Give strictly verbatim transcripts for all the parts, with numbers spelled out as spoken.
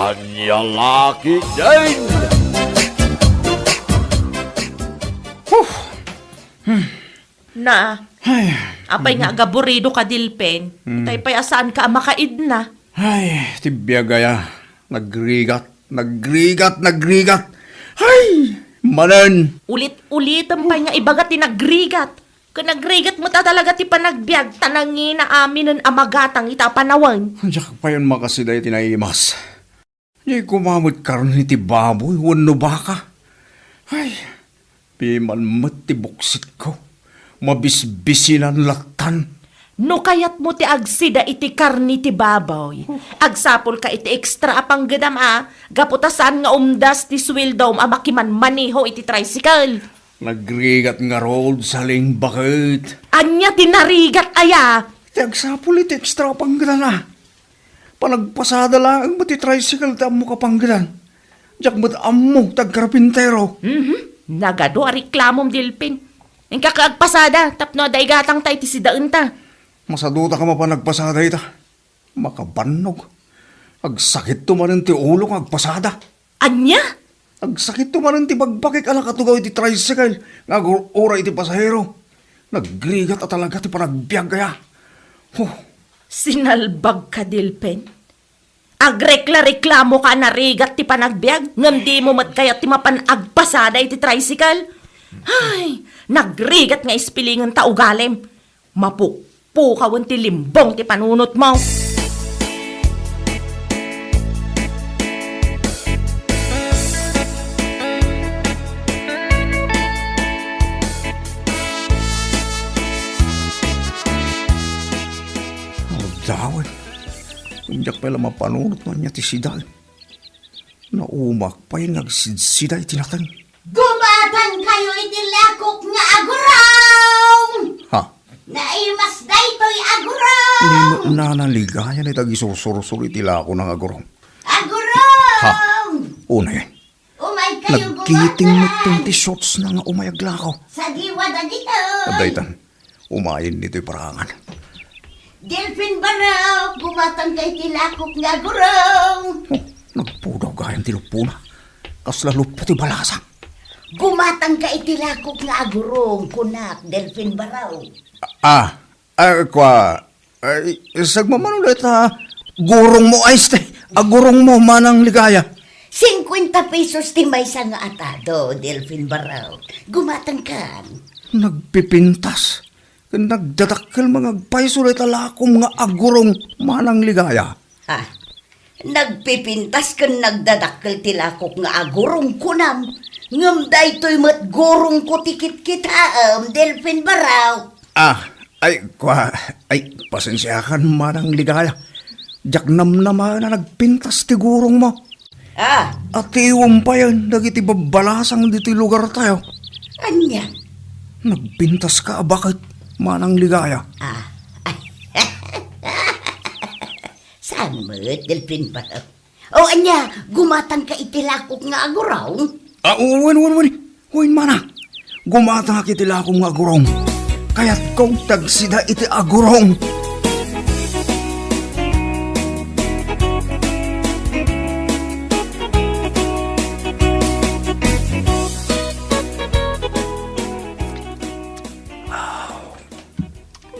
Ania la ketdin? Huh! Na, Ay, apay nga agaburido ka, Delfin? Hmm. Tay pay a saan ka a makaidna. Ay, ti biag aya. Nagrigat, nagrigat, nagrigat. Ay, manen. Ulit-ulitem pay nga ibaga ti nagrigat. Ken nagrigat met a talaga ti panagbiag, ta nangina aminen a magatang ita a panawen. Diak payen makasida iti naimas. Diay koma met karne ti baboy wenno baka. Ay, piman met ti buksitko. Mabisbisinan lattan. No kayatmo ti agsida iti karne ti baboy, agsapulka iti extra a panggedam a, gapu ta saan nga umdas ti suweldom a makimanmaneho iti tricycle. Nagrigat ngarud, Saling, baket. Ania ti narigat aya? Ti agsapul iti extra a panggedam a. Panagpasada laeng met ti tricycle ti ammok a panggedan. Diak met ammo ti agkarpintero. Mhm. Nagadu a reklamom, Delfin. Inka ka agpasada tapno adda igatangta iti sidaenta. Masaduta ka mapan agpasada ita. Makabannog. Agsakitto manen ti ulo nga agpasada. Ania? Agsakitto manen ti bagbagik a nakatugaw iti tricycle nga agur-uray iti pasahero. Nagrigat a talaga ti panagbiag aya. Huh. Sinalbagka, Delfin. Agrekla-reklamoka a narigat ti panagbiag, ngem dimo met kayat ti mapan agpasada iti tricycle? Ay, nagrigat nga ispilingenta ugalim. Mapukpukawen ti limbong ti panunotmo. Agdawen. Diak pay la mapanunot no ania ti sidaen. Naumak pay nga agsidsida iti nateng. Gumatangkayo iti lakok nga agurong! Ha? Naimas daytoy agurong! Ni Nana Ligaya ni tagisursuro iti lakona nga agurong. Agurong! Ha? Unayen. Umaykayo. Nagkiting gumatan. Metten ti shortsna nga umay aglako. Sadiwa dagitoy. Daytan. Umayen ditoy parangan. Delfin Barok, gumatangka iti lakok nga agurong. Oh, nagpudaw gayam ti luppona. Kasla luppo ti balasang. Gumatangka iti lakok nga agurong, kunak, Delfin Barok. Ah, ah, kua, ay, sagmamano dayta gurongmo, ay, este, agurongmo, Manang Ligaya. Singkuenta pesos ti maysa nga atado, Delfin Barok. Gumatangkan. Nagpipintas. Ken nagdadakkel nga agpayso dayta lakom nga agurong, Manang Ligaya. Ah, nagpipintas ken nagdadakkel ti lakok nga agurong, kunam. Ngem daytoy met gurongko ti kitkitaem, Delfin Barok. Ah, ay, kua, ay, pasensiakan, Manang Ligaya. Diak namnamaen a nagpintas ti gurongmo. Ah. Atiwem payen dagiti babbalasang ditoy lugartayo. Ania? Nagpintaska a baket, Manang Ligaya. Ah. Saan met, Delfin Barok? O ania, gumatangka iti lakok nga agurong? Ah, wen, wen, wen. Wen, mana. Gumatangak iti lakom nga agurong. Kayatko ti agsida iti agurong.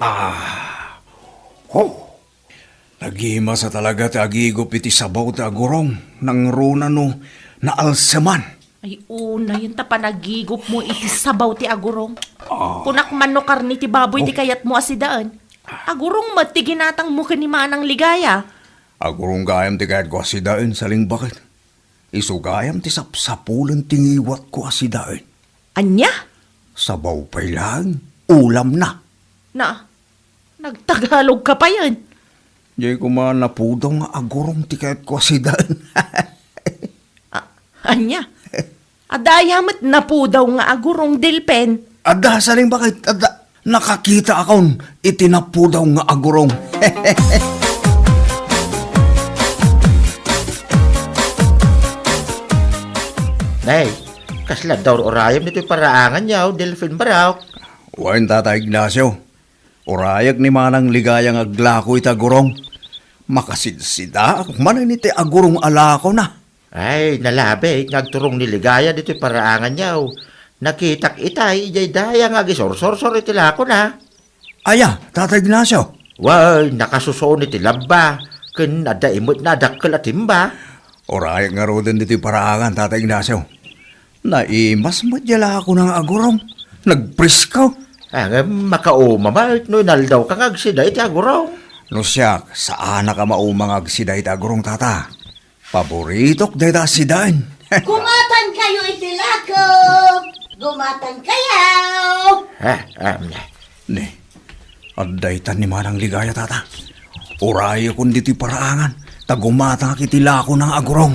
Ah. Oh. Nagimasa talaga ti agigup iti sabaw ti agurong, nangruna no naalseman. Ay, unayen ta panagigupmo iti sabaw ti agurong. Ah. Kunak man no karne ti baboy ti Oh. kayatmo a sidaen. Agurong met ti ginatangmo ken ni Manang Ligaya. Agurong gayam ti kayatko a sidaen, Saling, baket. Isu gayam ti sapsapulen ti ngiwatko a sidaen. Ania? Sabaw pay laeng, ulamna. Na, nagtagalog ka payen. Diay koma napudaw nga agurong ti kayatko a sidaen. Ah, ania? Adda aya met napudaw nga agurong, Delfin? Adda, Saling, baket, adda. Nakakitaakon iti napudaw nga agurong. Nay, kasla adda ur-urayem ditoy paraangan yaw, Delfin Barok? Wen, Tata Ignacio. Urayek ni Manang Ligaya nga aglako ita gurong. Makasidsidaak manen iti agurong a lakona. Ay, nalabit nga agturong ni Ligaya ditoy paraanganyo. Nakitak itay, idiay daya nga agisursursor iti lakona. Aya, Tata Ignacio? Wen, nakasusuon iti labba, ken adda imetna a dakkel a timba. Uray ngaruden ditoy paraangan, Tata Ignacio. Naimas met diay lakona nga agurong. Nagpresko. Ah, ngem makauma met no inaldawka nga agsida iti agurong. No siak, saanak a mauma nga agsida iti agurong, Tata. Paboritok dayta a sidaen. Gumatangkayo iti lako! Gumatangkayo! Ah, ah, ne. Adda itan ni Manang Ligaya, Tata. Urayekon ditoy paraangan, ta gumatangak iti lakona nga agurong.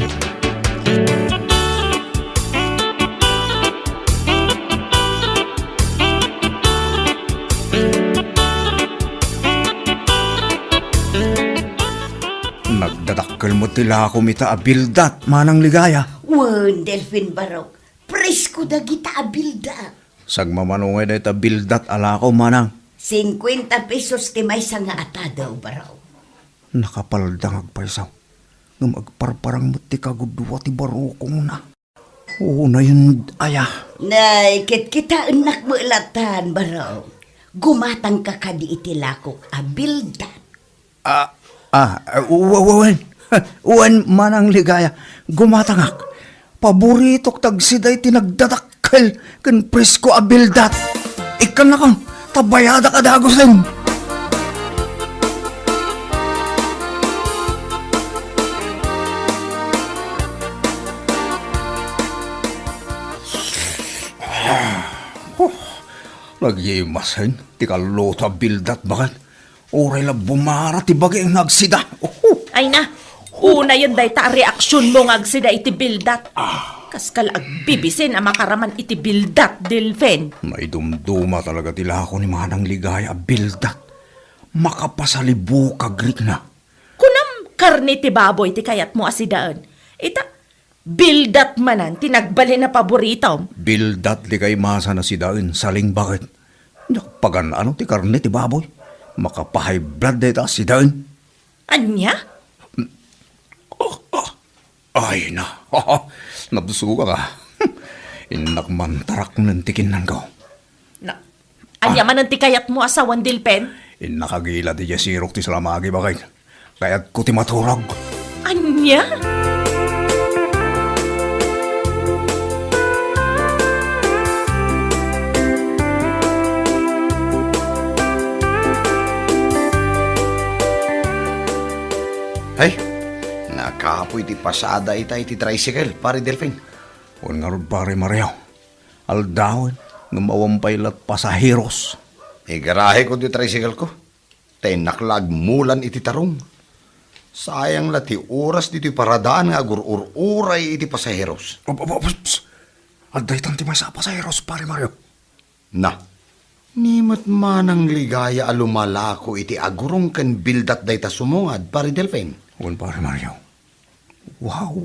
Nagdadakkel met ti lakom ita a bildat, Manang Ligaya. Wen, Delfin Barok, presko dagita a bildat. Sagmamano ngay dayta bildat a lako, Manang? Singkuenta pesos ti maysa nga atadew, Barok. Nakapalda nga agpayso, ngem agparparang met ti kagudua ti barukongna. Unayen aya? Nay, kitkitaennak met latan, Barok. Gumatangka kadi iti lakok a bildat. Ah, ah, wen, wen, Manang Ligaya, gumatangak. Paboritok ti agsida iti nagdadakkel ken presko a bildat. Ikkannakon, ta bayadak a dagusen. Huh, nagyimasen ti kalluto a bildat, baket. Uray la bumara ti bagi nga agsida. Uhu. Ay na, unayen dayta a reaksionmo nga agsida iti bildat. Ah. Kaskala agbibisin a makaraman iti bildat, Delfin. Naidumduma talaga ti lako ni Manang Ligaya a bildat. Makapasalibukag rikna. Kunam, karne ti baboy ti kayatmo a sidaen. Ita, bildat manen ti nagbalin a paboritom. Bildat ti kaimasan a sidaen, saling baket. Diak pagan-ano ti karne ti baboy. Makapahay blood dayta a sidaen. Ania? Ah, ah. Ay na. Nabsogak a. Innak mantaraknen ti kinnanko. Na, ania manen ti kayatmo a sawen, Delfin? Innak agila ti sirok ti salamagi, baket. Kayatko ti maturog. Ania? Ay, nakapoy ti pasada ita iti tricycle, Pare Delfin. Wen ngarud, Pare Mario. Aldawen, ngem awan pay la't pasaheros. Igaraheko ti tricycle ko. Ta innak la agmulan iti tarong. Sayang la ti oras ditoy paradaan nga agur-ur-uray iti pasaheros. Op, op, op, ups. Adda itan ti maysa a pasaheros, Pare Mario. Na, ni met Manang Ligaya a lumalako iti agurong ken bildat dayta sumungad, Pare Delfin. Wen, Pare Mario. Wow!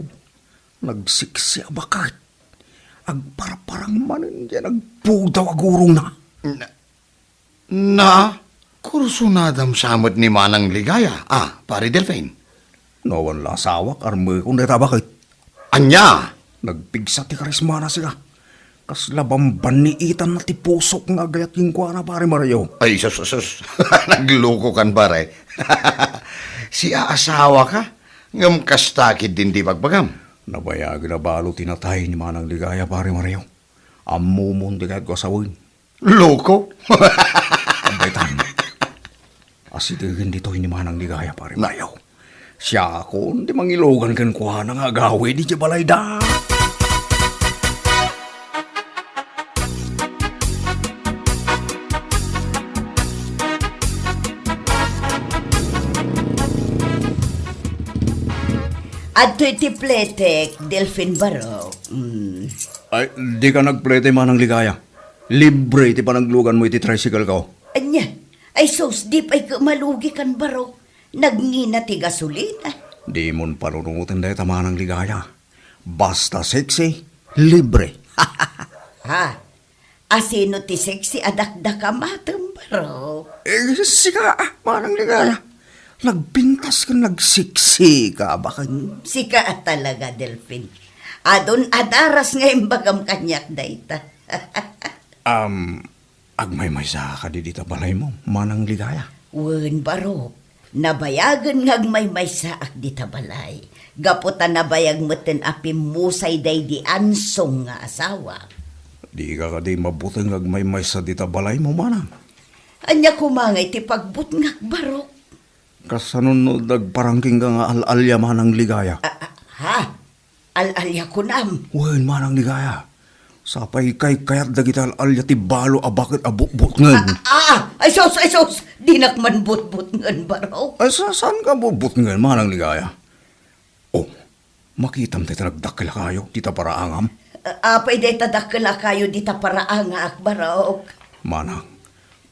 Nagsiksi a baket. Agparparang manen diay nagpudaw a gurongna. Na, Na, kursunadam sa met ni Manang Ligaya, a, Pare Delfin? No awan la asawak, armekon dayta a baket. Ania? Nagpigsa ti karismana, sika. Kasla bambanniitanna ti pusok nga agayat kenkuana, Pare Mario. Ay, sus, sus, sus. Naglokokan, pare. Siaasawaka, ngem kasta ketdin ti ibagbagam. Nabayagen a balo ti natay ni Manang Ligaya, Pare Mario. Ammomon ti kayatko a sawen. Loko? Adda itan. Asidegen ditoy ni Manang Ligaya, Pare Mario. Siakon ti mangilugan kenkuana nga agawid idiay balayda. Adtoy ti pletek, Delfin Barok. Mm. Ay, dika nagplete, Manang Ligaya. Libre ti panagluganmo iti tricycle ko. Ania? Ay sus, di pay ket malugikan, Barok. Nagngina ti gasolina. Dimon panunoten dayta, Manang Ligaya. Basta sexy, libre. Ha? Asino ti sexy a dakdakamatem, Barok? Eh, sika, Manang Ligaya. Nagpintas ken nagsiksika, baken. Sika a talaga, Delfin. Adun adaras nga imbagam kaniak dayta. Am, agmaymaysa kadi dita balaymo, Manang Ligaya? Wen, Barok. Nabayagen nga agmaymaysaak dita balay. Gapu ta nabayag metten a pimmusay daydi ansong nga asawa. Dika kadi mabuteng nga agmaymaysa dita balaymo, Manang? Ania koma ngay ti pagbutngak, Barok? Kasano no dagparangkingka nga al-alia, Manang Ligaya? A, a, ha? Al-alia kunam? Wen, Manang Ligaya. Sapay kaykayat dagiti al-alia ti balo a baket a butbutngen. A, a, a, ay sus, ay sus! Dinak man butbutngen, Barok. Ay, sa-, saanka butbutngen, Manang Ligaya? Oh, makitam dayta nagdakkel a kayo, dita paraangam? A-, apay dayta dakkel a kayo, dita paraangaak, Barok? Manang,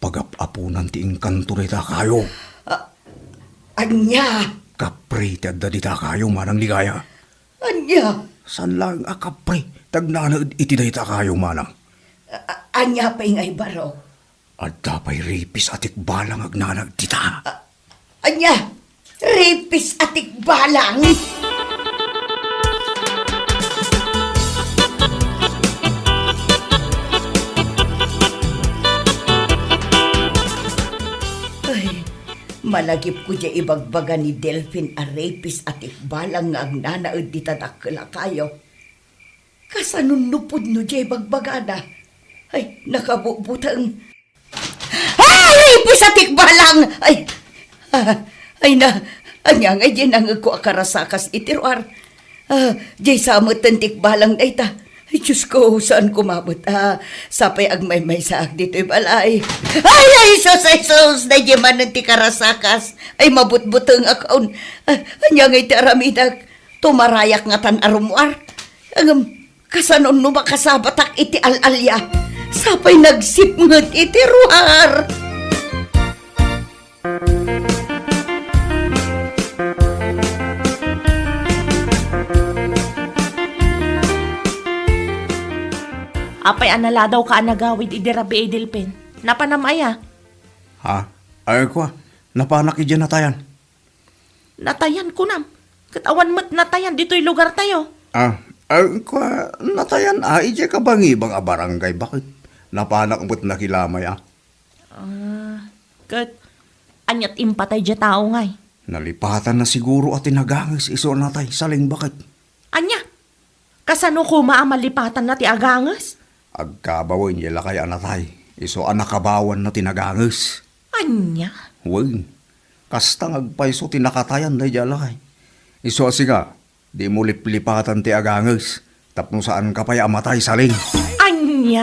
pagap-apunan ti engkanto dayta kayo. A-, ania? Kapre ti adda dita kayo, Manang Ligaya. Ania? Saan laeng a kapre ti agnanaed iti dayta kayo, Manang? A-, a-, ania pay ngay, Barok? Adda pay ripis a tikbalang agnanaed dita. A-, ania? Ripis a tikbalang? Ay, malagipko diay ibagbaga ni Delfin a ripis a tikbalang nga agnanaed dita dakkel a kayo. Kasanon no pudno diay bagbagana? Ay, nakabutbuteng. Ay, ripis a tikbalang! Ay, ah, ay na, ania ngay diay nangngegko a karasakas iti ruar? Ah, diay sa metten tikbalang dayta. Ay, Diyos ko, saanko met a sapay agmaymaysaak ditoy balay. Ay, ay, sus, ay, sus, daydiay manen ti karasakas. Ay, mabutbutengakon. Ah, ania ngay ti aramidak? Tumarayak ngatan a rummuar. Ngem, kasano no makasabatak iti al-alia? Sapay nagsipnget iti ruar. Apay a naladawka a nagawid idi rabii, Delfin? Napanam aya? Ha? Ay, kua, napanak idiay natayan. Natayan kunam? Ket awan met natayan ditoy lugartayo. Ah, ah, kua, natayan a idiay kabangibang a barangay, baket napanak met nakilamay a. Ah, ket aniat impatay diay tao ngay? Nalipatanna siguro a ti naganges isu a natay, Saling, baket. Ania? Kasano koma a malipatanna ti aganges? Agkabawen diay lakay a natay, isu a nakabawanna ti naganges. Ania? Wen, kasta nga agpayso ti nakatayan daydiay a lakay. Isu a sika, dimo liplipatan ti aganges, tapno saanka pay a matay, Saling. Ania?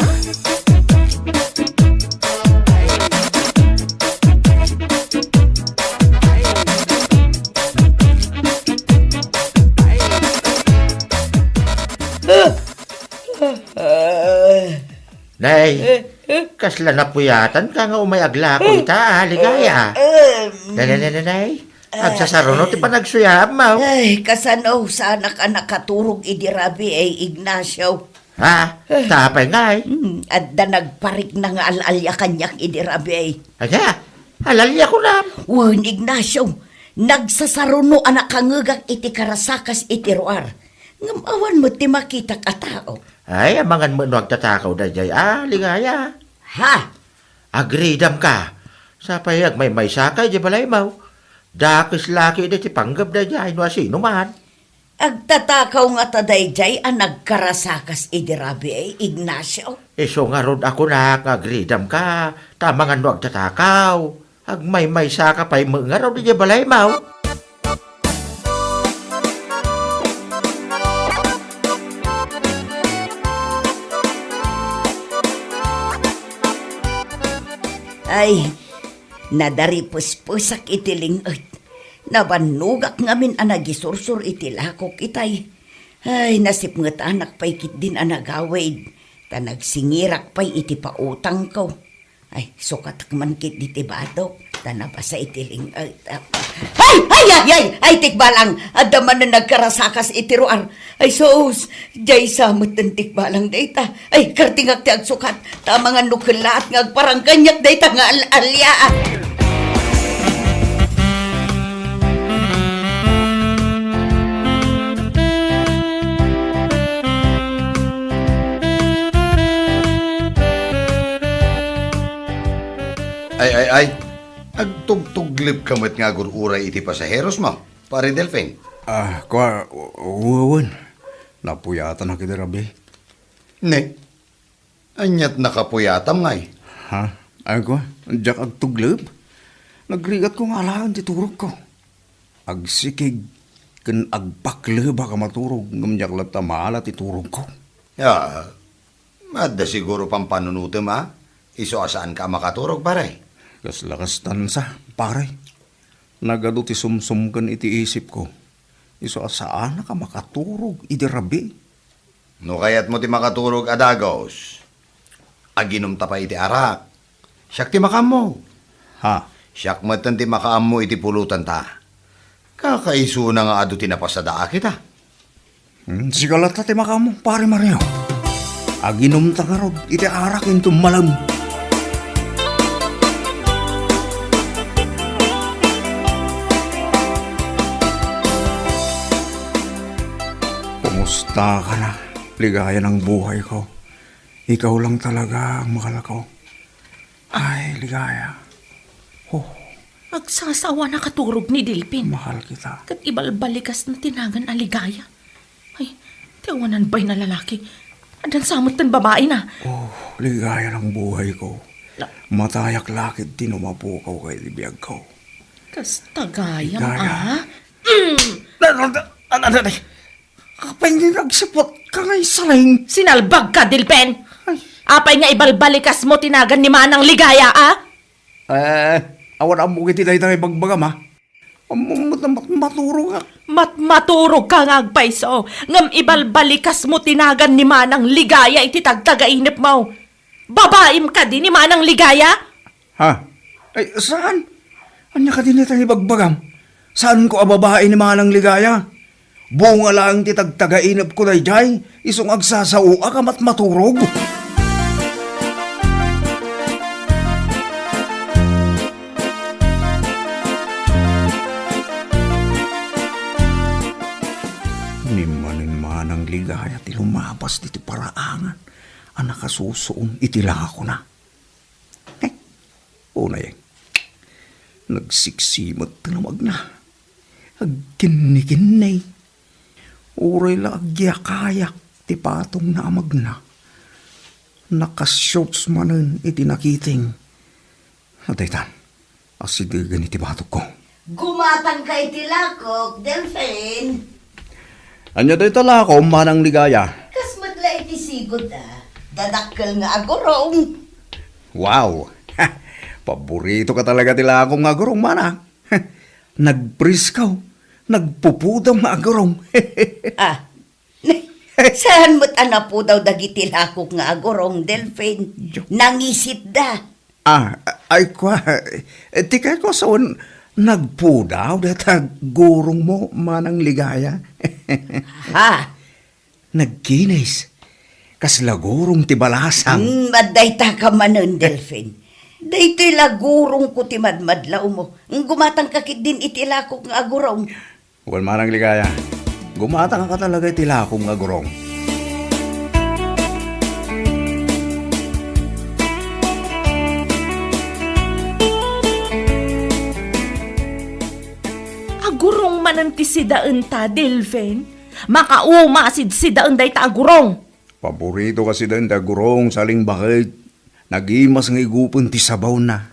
Nay, eh, eh, kasla napuyatanka nga umay aglako, eh, ita, ah, Ligaya. Eh, eh, mm. Nay, nay, nay, nay, nay. Agsasaruno ti panagsuyaam, maw. Ay, kasano, saanak a nakaturog idi rabii, Ignacio. Ha? Eh. Tapay ngay? Hmm, adda nagparikna nga al-alia kaniak idi rabii. Ania? Al-alia kunam? Wen, Ignacio, nagsasaruno a nakangngegak iti karasakas iti ruar. Ngem awan met ti makitak a tao. Ay, amangan met no agtatakaw daydiay a, Ligaya. Ha? Agridamka. Sapay agmaymaysaka idiay balaymo. Dakes la ketdi ti panggep daydiay no asinoman. Agtatakaw ngata daydiay a nagkarasakas idi rabii, Ignacio? Isu ngarud a kunak nga agridamka, ta amangan no agtatakaw. Agmaymaysaka pay met ngarud idiay balaymo. Ay, nadaripespesak iti ling-et. Nabannogak ngamin a nagisursor iti lakok itay. Ay, nasipngetanak pay ketdin a nagawid, ta nagsingirak pay iti pautangko. Ay, sukatak man ketdi ti badok, ta nabasa iti ling-, ay, ta-, ay, ay, ay, ay, ay, tikbalang, adda manen nagkarasakas iti ruar. Ay, sus, diay sa metten tikbalang dayta. Ay, kartingak ti agsukat, ta amangan no kellaat nga agparang kaniak dayta nga al-alia. Ay, agtugtuglep ka met nga agur-uray iti pasaheros mo, Pare Delfin. Ah, kua, u-, u-, wen. Napuyatanak iti rabii. Ne, ania't nakapuyatam ngay? Ha? Ay, kua, diak agtuglep. Nagrigatko nga alaen ti turogko. Agsikig ken agpaklebak a maturog ngem diak latta maala ti turogko. Ah, adda siguro pampanunotem a isu a saanka a makaturog, pare. Kasla kastan sa, pare. Nagadu ti sumsumken iti isipko. Isu a saanak a makaturog idi rabii. No kayatmo ti makaturog a dagus, aginumta pay iti arak. Siak ti makaammo. Ha? Siak metten ti makaammo iti pulotanta. Kakaisuna nga adu ti napasadaak ita. Hmm, sika latta ti makaammo, Pare Mario. Aginumta ngarud iti arak inton malem. Kumusta ka na, ligaya ng buhay ko? Ikaw lang talaga ang mahal ko. Ay, ligaya. Oh, Agsasawa nakaturog ni Delfin. Mahal kita. Ket ibalbalikas na ti nagan a ligaya. Ay, ti awanan bay na lalaki. Addan sa met ten babae na. Oh, ligaya ng buhay ko. La- Matayak lakit ti numapukaw kay di biag ko. Kas tagayam, Ligaya. ah? Mm. Na, na, na, na, na, na. Apay nga nagsiput ka nga isaling? Sinalbag ka, Delfin! Ay. Apay nga ibalbalikas mo ti nagan ni Manang Ligaya, a? Eh, awan ammo iti dayta nga ibagbagam, a? Ammom met a mat-, maturog, a? Mat-, maturog ka nga agpayso, ngem ibalbalikas mo ti nagan ni Manang Ligaya iti tagtagainep mo. Babaim kadi ni Manang Ligaya? Ha? Ay, saan? Ania kadi dayta nga ibagbagam? Saanko a babai ni Manang Ligaya? Bunga laeng ti tagtagainepko daydiay, isu nga agsasaoak a matmaturog. Ni Manang Ligaya ti lumabas ditoy paraangan a nakasusuon iti lakona. Eh, unay, nagsiksi met ti namagna. Agkinnikinni. Uray la agyakayak ti patongna a magna. Naka-shorts manen iti nakiting. Daytan, asidegen iti batogko. Gumatangka iti lakok, Delfin. Ania dayta lakom, Manang Ligaya? Kas met la iti sigud, a. Dadakkel nga agurong. Wow! Paborito ka talaga ti lakom nga agurong, Manang. Nagpriskaw, nagpupudam nga agurong. Ah, saan met a napudaw dagiti lakok nga agurong, Delfin? Jo. Nangisitda. Ah, ay, kua, eh, ti kayatko a sawen, nagpudaw dayta gurongmo, Manang Ligaya. Ha? Nagkinis. Kasla gurong ti balasang. Hmm, adda ita ka manen, Delfin. Daytoy la gurongko ti madmadlawmo. Gumatangka ketdin iti lakok nga agurong. Wen, Manang Ligaya, gumatangka talaga iti lakom nga agurong. Agurong manen ti sidaenta, Delfin. Makauma a sidsidaen dayta agurong. Paborito ka sidaen ti agurong, Saling, baket. Nagimas nga igupen ti sabawna.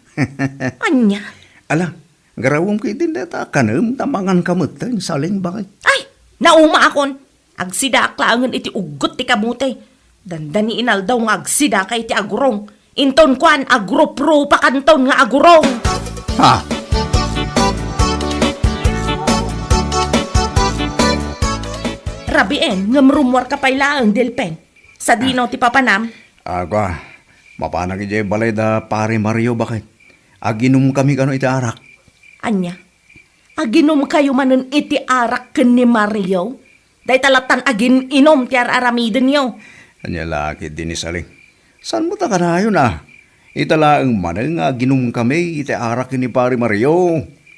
Ania? Ala, garawem ketdin dayta a kanem ta manganka metten, Saling, baket. Ay, naumaakon. Agsidaak laengen iti uggot ti kamote. Dandani inaldaw nga agsidaka iti agurong. Inton kuan, agruprupakanton nga agurong. Ha? Rabien, ngem rummuarka pay laeng, Delfin. Sadino ti papanam? Ah, kua, mapanak idiay balay da Pare Mario, baket. Aginumkami kano iti arak. Ania? Aginumkayo manen iti arak ken ni Mario? Dayta lattan agin-inum ti ar-aramidenyo. Ania la ketdi ni Saling? Saan met a kanayon a? Ita laeng manen nga aginumkami iti arak ken ni Pare Mario.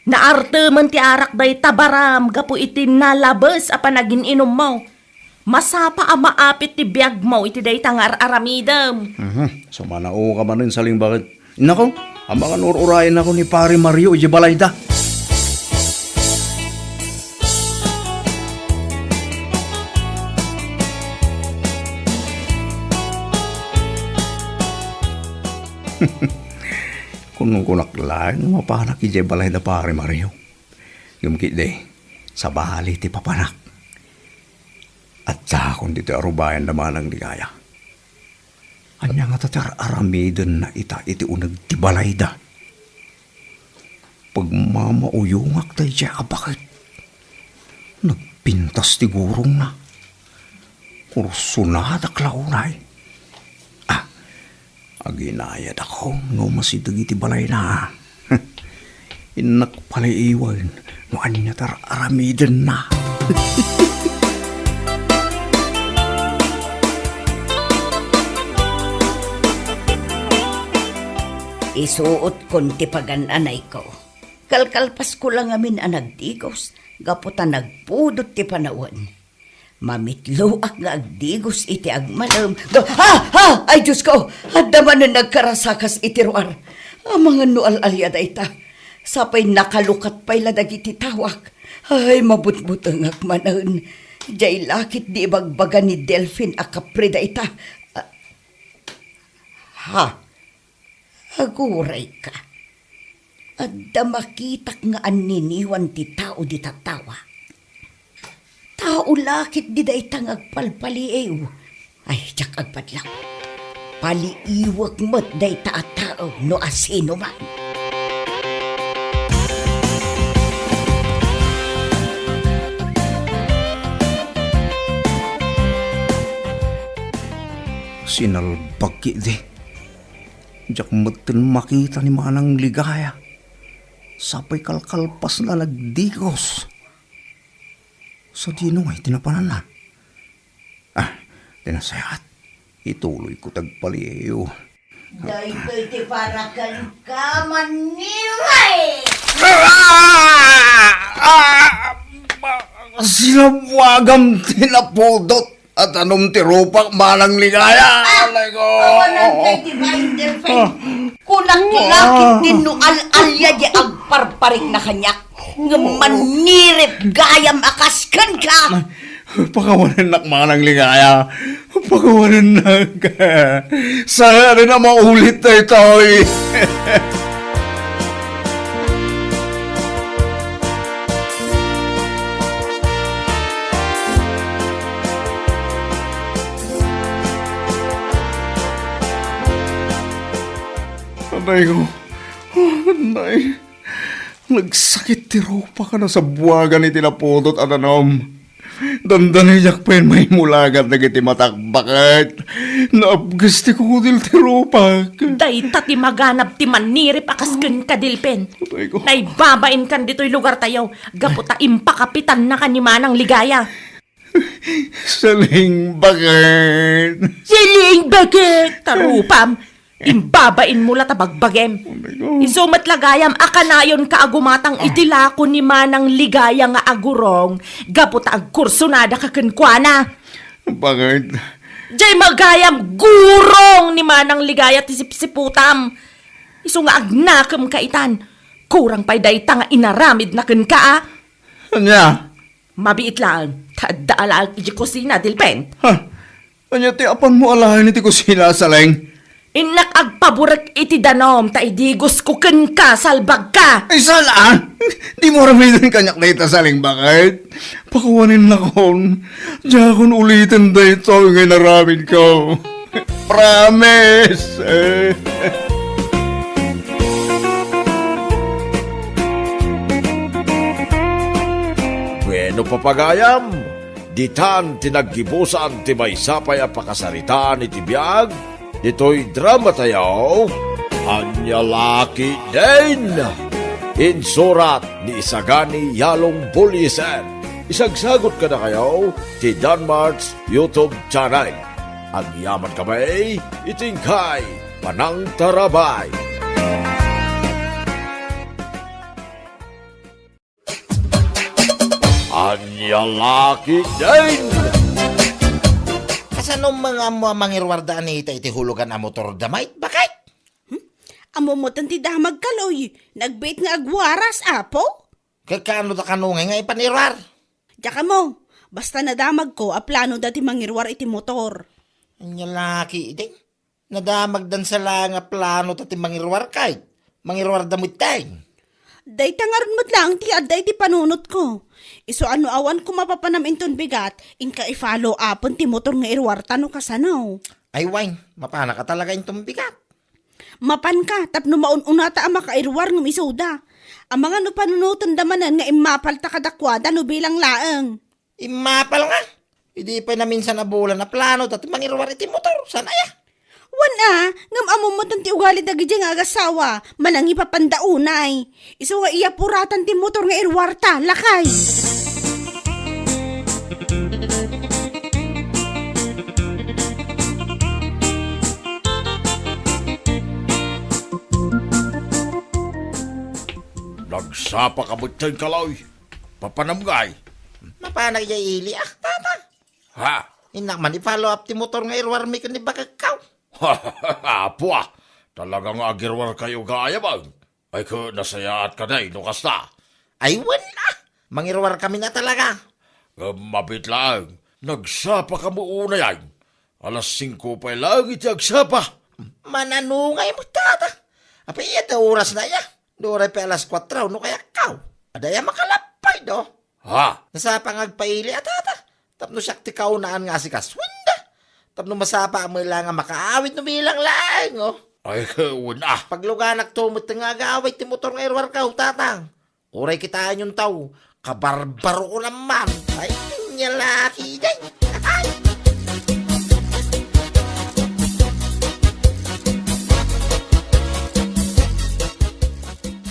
Naartemen ti arak dayta, baram, gapu iti nalabes a panagin-inummo. Masapa a maapit ti biagmo iti dayta nga ar-aramidem. Mhm. Sumanaoka manen, Saling, baket. Nako, Amangan ur-urayennak ni Pare Mario idiay balayda. Kunkunak laeng no mapanak idiay balayda, Pare Mario. Ngem ketdi, sabali ti papanak. Addaakon ditoy arubayan da Manang Ligaya. Ania ngata ti ar-aramidenna ita iti uneg ti balayda? Pagmamauyongak daydiay a baket. Nagpintas ti gurongna. Kursonadak la unay. Ah, aginayadakon no umasideg iti balayna. Innak paliiwen no ania ti ar-aramidenna. Isuotkon ti pagan-anayko. Kalkalpasko la ngamin a nagdigos gapu ta nagpudot ti panawen. Mamitloak nga agdigos iti agmalem. Ga-, ah! Ah! Ay, Diosko! Adda manen nagkarasakas iti ruar. Amangan no al-alia dayta. Sapay nakalukat pay la dagiti tawak. Ay, mabutbutengak manen. Diay la ketdi ibagbaga ni Delfin a kapre dayta. Ah, ha? Agurayka. Adda makitak nga anniniwan ti tao dita tawa. Tao la ketdi dayta nga agpalpaliiw. Ay, diak agpadlaw. Paliiwek met dayta a tao no asinoman. Sinalbag ketdi. Diak metten makita ni Manang Ligaya. Sapay kalkalpasna nagdigos. Sadino ngay ti napananna? Ah, ti nasayaat. Ituloyko ti agpaliiw. Daytoy ti para kenka, Manniray! Ah! Ah! Sinabuagam ti napudot a danom ti rupak, Manang Ligaya. Ah! Alay ko! Awanan kay ti bain, Delfin. Ah. Kunak lakit din no al-alia di agparparikna kaniak. Ngem manirip gayam a kas kenka. Pakawanennak, Manang Ligaya. Pakawanennak. Saan a maulit daytoy? Anay ko. Anay. Nagsakit ti rupak a nasabuagan iti napudot a danom. Dandani diak pay maimulagan dagiti matak, baket. Naabges ti kudil ti rupak. Dayta ti maganab ti manirip a kas kenka, Delfin. Atay ko. Naibabainkan ditoy lugartayo, gapu ta impakapitannaka ni Manang Ligaya. Saling baket. Saling baket! Tarupam! Imbabainmo la ta bagbagem. Oh my God. Isu met la gayam a kanayonka a gumatang iti lako ni Manang Ligaya nga agurong gapu ta agkursonadaka kenkuana. Baket? Diay magayam gurong ni Manang Ligaya ti sipsiputam. Isu nga agnakemka itan. Kurang pay dayta nga inaramidna kenka, a. Ania? Mabiit laeng, ta adda alaek iti kusina, Delfin. Ha? Ania ti apanmo alaen iti kusina, Saleng? Innak agpaburek iti danom, ta idigosko kenka, salbagka. Ay, saan a? Dimo aramiden kaniak dayta, Saleng, baket? Pakuanennakon. Diakon uliten daytoy nga inaramidko. Promise! Bueno, papagayam, ditan ti naggibusan ti maysa pay a pakasaritaan iti biag ditoy dramatayo, Ania La Ketdin. Insurat ni Isagani Yalong Buliser. Isagsagut kadakayo ti Danmart's YouTube channel. Agyamankami iti inkay panangtarabay. Ania La Ketdin! Kasano nga ammo a mangiruarda a nita iti hulugan a motor da, Mike? Bakit? Hmm? Ammom metten ti damag, Kaloy. Nagbiit nga agwaras, Apo. Kakano da kano ngay nga ipanirwar? Diak ammo, basta nadamagko a plano da ti mangirwar iti motor. Anya laki, ideng. Nadamagdan sa la nga plano ta ti mangirwar kay. Mangirwar da met tay. Dayta ngarud met laeng ti adda iti panunotko. Isu a no awan ko mapapanam inton bigat, inka i-follow upen ti motor nga irwarta no kasano. Ay, wen, mapanak a talaga inton bigat. Mapanka, tapno maun-unata a makairwar ngem isuda. Amangan no panunotenda manen nga immapalta kadakuada no bilang laeng. Immapal nga. Idi pay naminsan a bulan a plano ta ti mangirwar iti motor. Saan aya? Wen a, ngem ammom metten ti ugali dagidiay nga agasawa, manangipapanda unay. Isu nga iyapuratan ti motor nga irwarta, lakay. Nagsapa ka met, Kaloy. Papanam ngay? Mapanak idiay ili, ah, tata. Ha? Innak man i-follow up ti motor nga irwarmi ken ni bakekko. Apo, ah. Talaga nga agirwar kayo gayam, ah. Ay, ka, nasayaat ka day, no kasta. Ay, wen, ah. Mangirwar kami na talaga. Ngem mabiit laeng, nagsapa ka mo unay ay. Alas singko pay laeng iti agsapa. Mananungay mo, tata. Apay, iya ta oras na iya. Duray pay alas kuatro, no kayat kaw. Adda iya makalappay, do. Ha? Nasapa nga agpaili a tata. Tapno siak ti kaunaan nga asikasuenda. Tapno masapa a mela nga makaawid no bilang laeng, oh. Ay, wen a. Pagluganak to met nga agawid ti motor nga irwarkaw, tatang. Uray kitaenyon taw, kabarbaro ko naman. Ay, nya laki, day. Ay.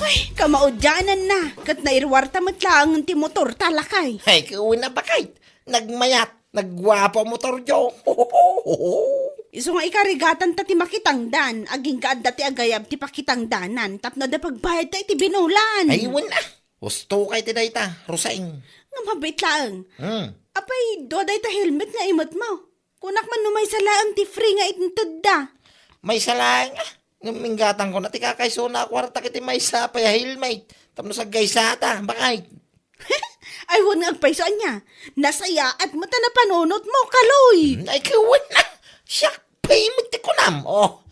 Ay, kamaudianan na, ket nairwarta met laeng ti motor, talakay. Ay, kauna pa kay, nagmayat, nagguapo a motor jo. Isu nga ikarigatan ta ti makitangdan, agingga adda ti agayab ti pakitangdanan, tapno adda pagbayad ta iti binulan. Ay, wen a. Husto kay ti dayta, Roseng. Nga mabit laeng. Hmm. Apay, dua dayta helmet nga imet mo. Kunak man no maysa laeng ti free nga intedda. Maysa laeng, ah. Ngem inggatangko na ti kakaysona a kuarta iti maysa pay a helmet. Tapno saggaysata, bakay. Ay, wen nga agpayso ania. Nasayaat mo ta napanunot mo, Kaloy. Hmm, ay, kawen na. Siak pay met ti kunam. Oh.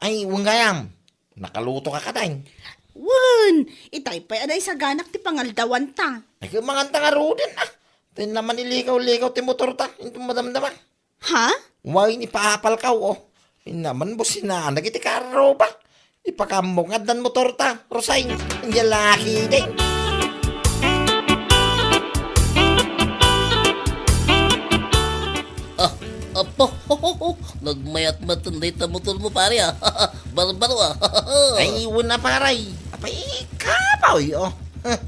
Ay, wen gayam. Nakaluto ka kadain. Wen, itay pay a naisaganak ti pangaldawanta. Ay, kumanganta nga ruden, ah. Tin naman ilikaw-likaw ti motor ta, inton madamdama. Ha? Wen, ipaapal ka, oh. Innaman businaan dagiti karro ba? Ipakaammo nga addan motor ta, Rosay. Anya laki din. Ah, apo, nagmayat met dayta motor mo, pare, ah. Barbaro, ah. Ay, wen a, paray. Apay, kabaw, oh.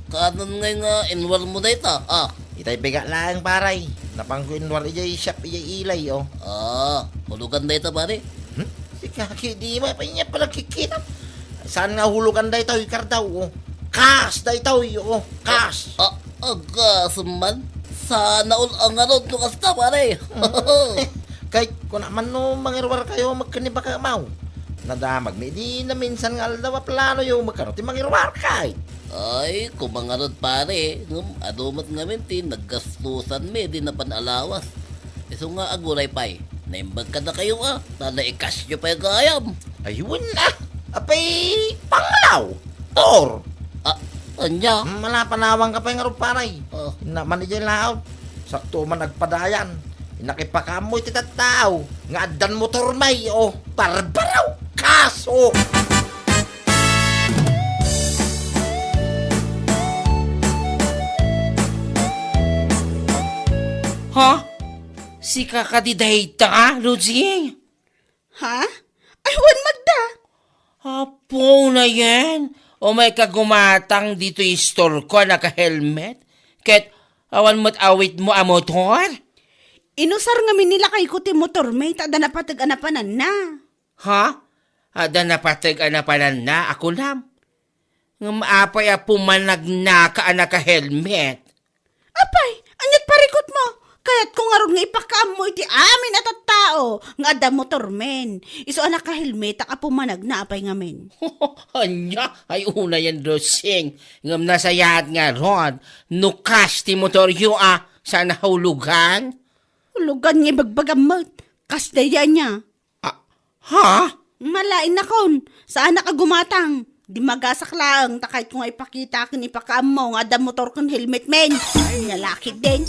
Kanan ngay nga inwar mo dayta, ah. Itay biga laeng, paray. Napangko inwar ijay shop ijay ilay, oh. Ah, hulugan dayta, pare. Hmm? Sika, ki, di mo pa niya pala kikita. Saan nga hulugan dayta, oh, ikardaw, oh. Kas dayta, oh, kas. Ah, agasem man. Sana all a ngarud no kasta, pare. Kay, kuna man no, mangirwar kayo, magkanibaka maw. Nadamag ni, di na minsan nga aldaw a plano yo, magkano ti mangirwar kay. Ay, kumangarod, pare, ngem adu met ngamin ti naggastusan mi di napan alawas. Isu nga aguray pay, naimbag kadakayo a, ta naikasyo pay gayam. Ay, wen na. Apay, panglaw. Tor. Ah, anya? Hmm, malapanawang ka pay ngarud, paray. Oh. Inna man ijay laot. Sakto man agpadayan. Nakipakaammoy ti tattao nga addan motor may, oh, barbaro, kaso. Ha? Sika kadi dayta, Lucy? Ha? Ay, wen, Magda. Apo na yan. Umay ka gumatang ditoy store ko a naka-helmet. Ket awan met awit mo a motor? Inusar ngamin ni lakay ko ti motor, may ta adda napateg a napananna. Ha? Adda napateg a napananna, a kunam? Ngem apay a pumanagnaka a naka-helmet? Apay, ania't parikut mo? Kayatko ngarud nga ipakaammo iti amin a tattao. tattao nga adda motormen. Isu a nakahelmetak a pumanagna apay ngamin. Ania? Ay, unayen, Rosing. Ngem nasayaat ngarud, no kas ti motoryo a, saan a hulugan? Hulugan nga ibagbagammet. Kas daydi ania? Ah, ha? Mala, innakon. Saanak a gumatang. Dimagasak laeng, ta kayatko nga ipakita ken ipakaammo nga adda motor ken helmet men. Ania la ketdin.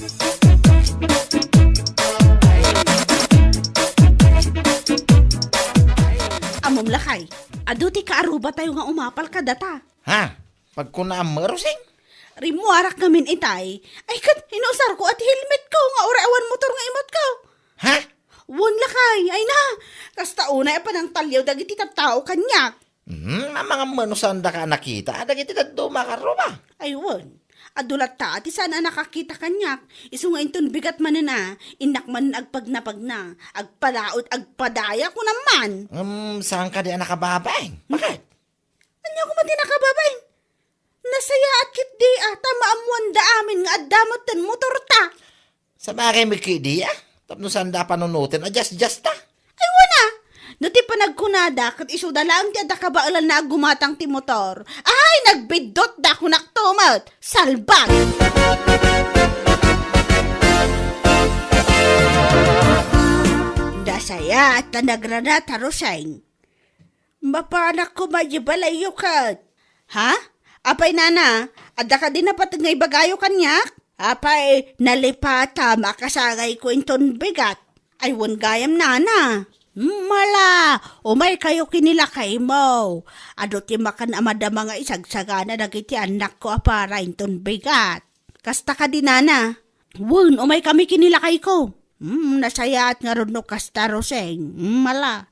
Ammom lakay, adu ti kaarubatayo nga umapal kadata. Ha? Pagkunaam, Rosing? Rimmuarak ngamin itay. Ay, ket, inusarko a ti helmetko nga uray awan motor nga imatko. Ha? Wen lakay, ay na. Kasta unay a panangtaliaw dagiti tattao kaniak. Hmm, amangan man no saandaka a nakita dagiti dadduma a karruma. Ay, wen. Adu latta ti saan a nakakita kaniak. Isu nga inton bigat manen a, innak manen agpagnapagna. Agpadaot, agpadaya, kunam man. Hmm, saan kadi a nakababain? Bakit? Ania koma ti nakababain? Nasayaat ketdi a ta maammoanda amin nga adda metten motorta. Sabagay met ketdi a, tapno saanda a panunoten a jasjasta. Ay, wen a! No ti panagkunada, ket isuda laeng ti adda kabaelanna a gumatang ti motor. Ay, nagbiddutda, kunakto met! Salbag! Nasayaat ta nagrana ta Roseng. Mapanak koma idiay balayyo ket. Ha? Apay, nana, adda kadi napateg nga ibagayo kaniak? Apay, nalipatam a kasangayko inton bigat. Ay, wen gayam, nana. Mala, umaykayo ken ni lakaymo. Adu ti makan a madama nga isagsagana dagiti annakko a para inton bigat. Kasta kadi, nana? Wen, umaykami ken ni lakayko. Hmm, nasayaat ngarud no kasta, Roseng. Hmm, mala.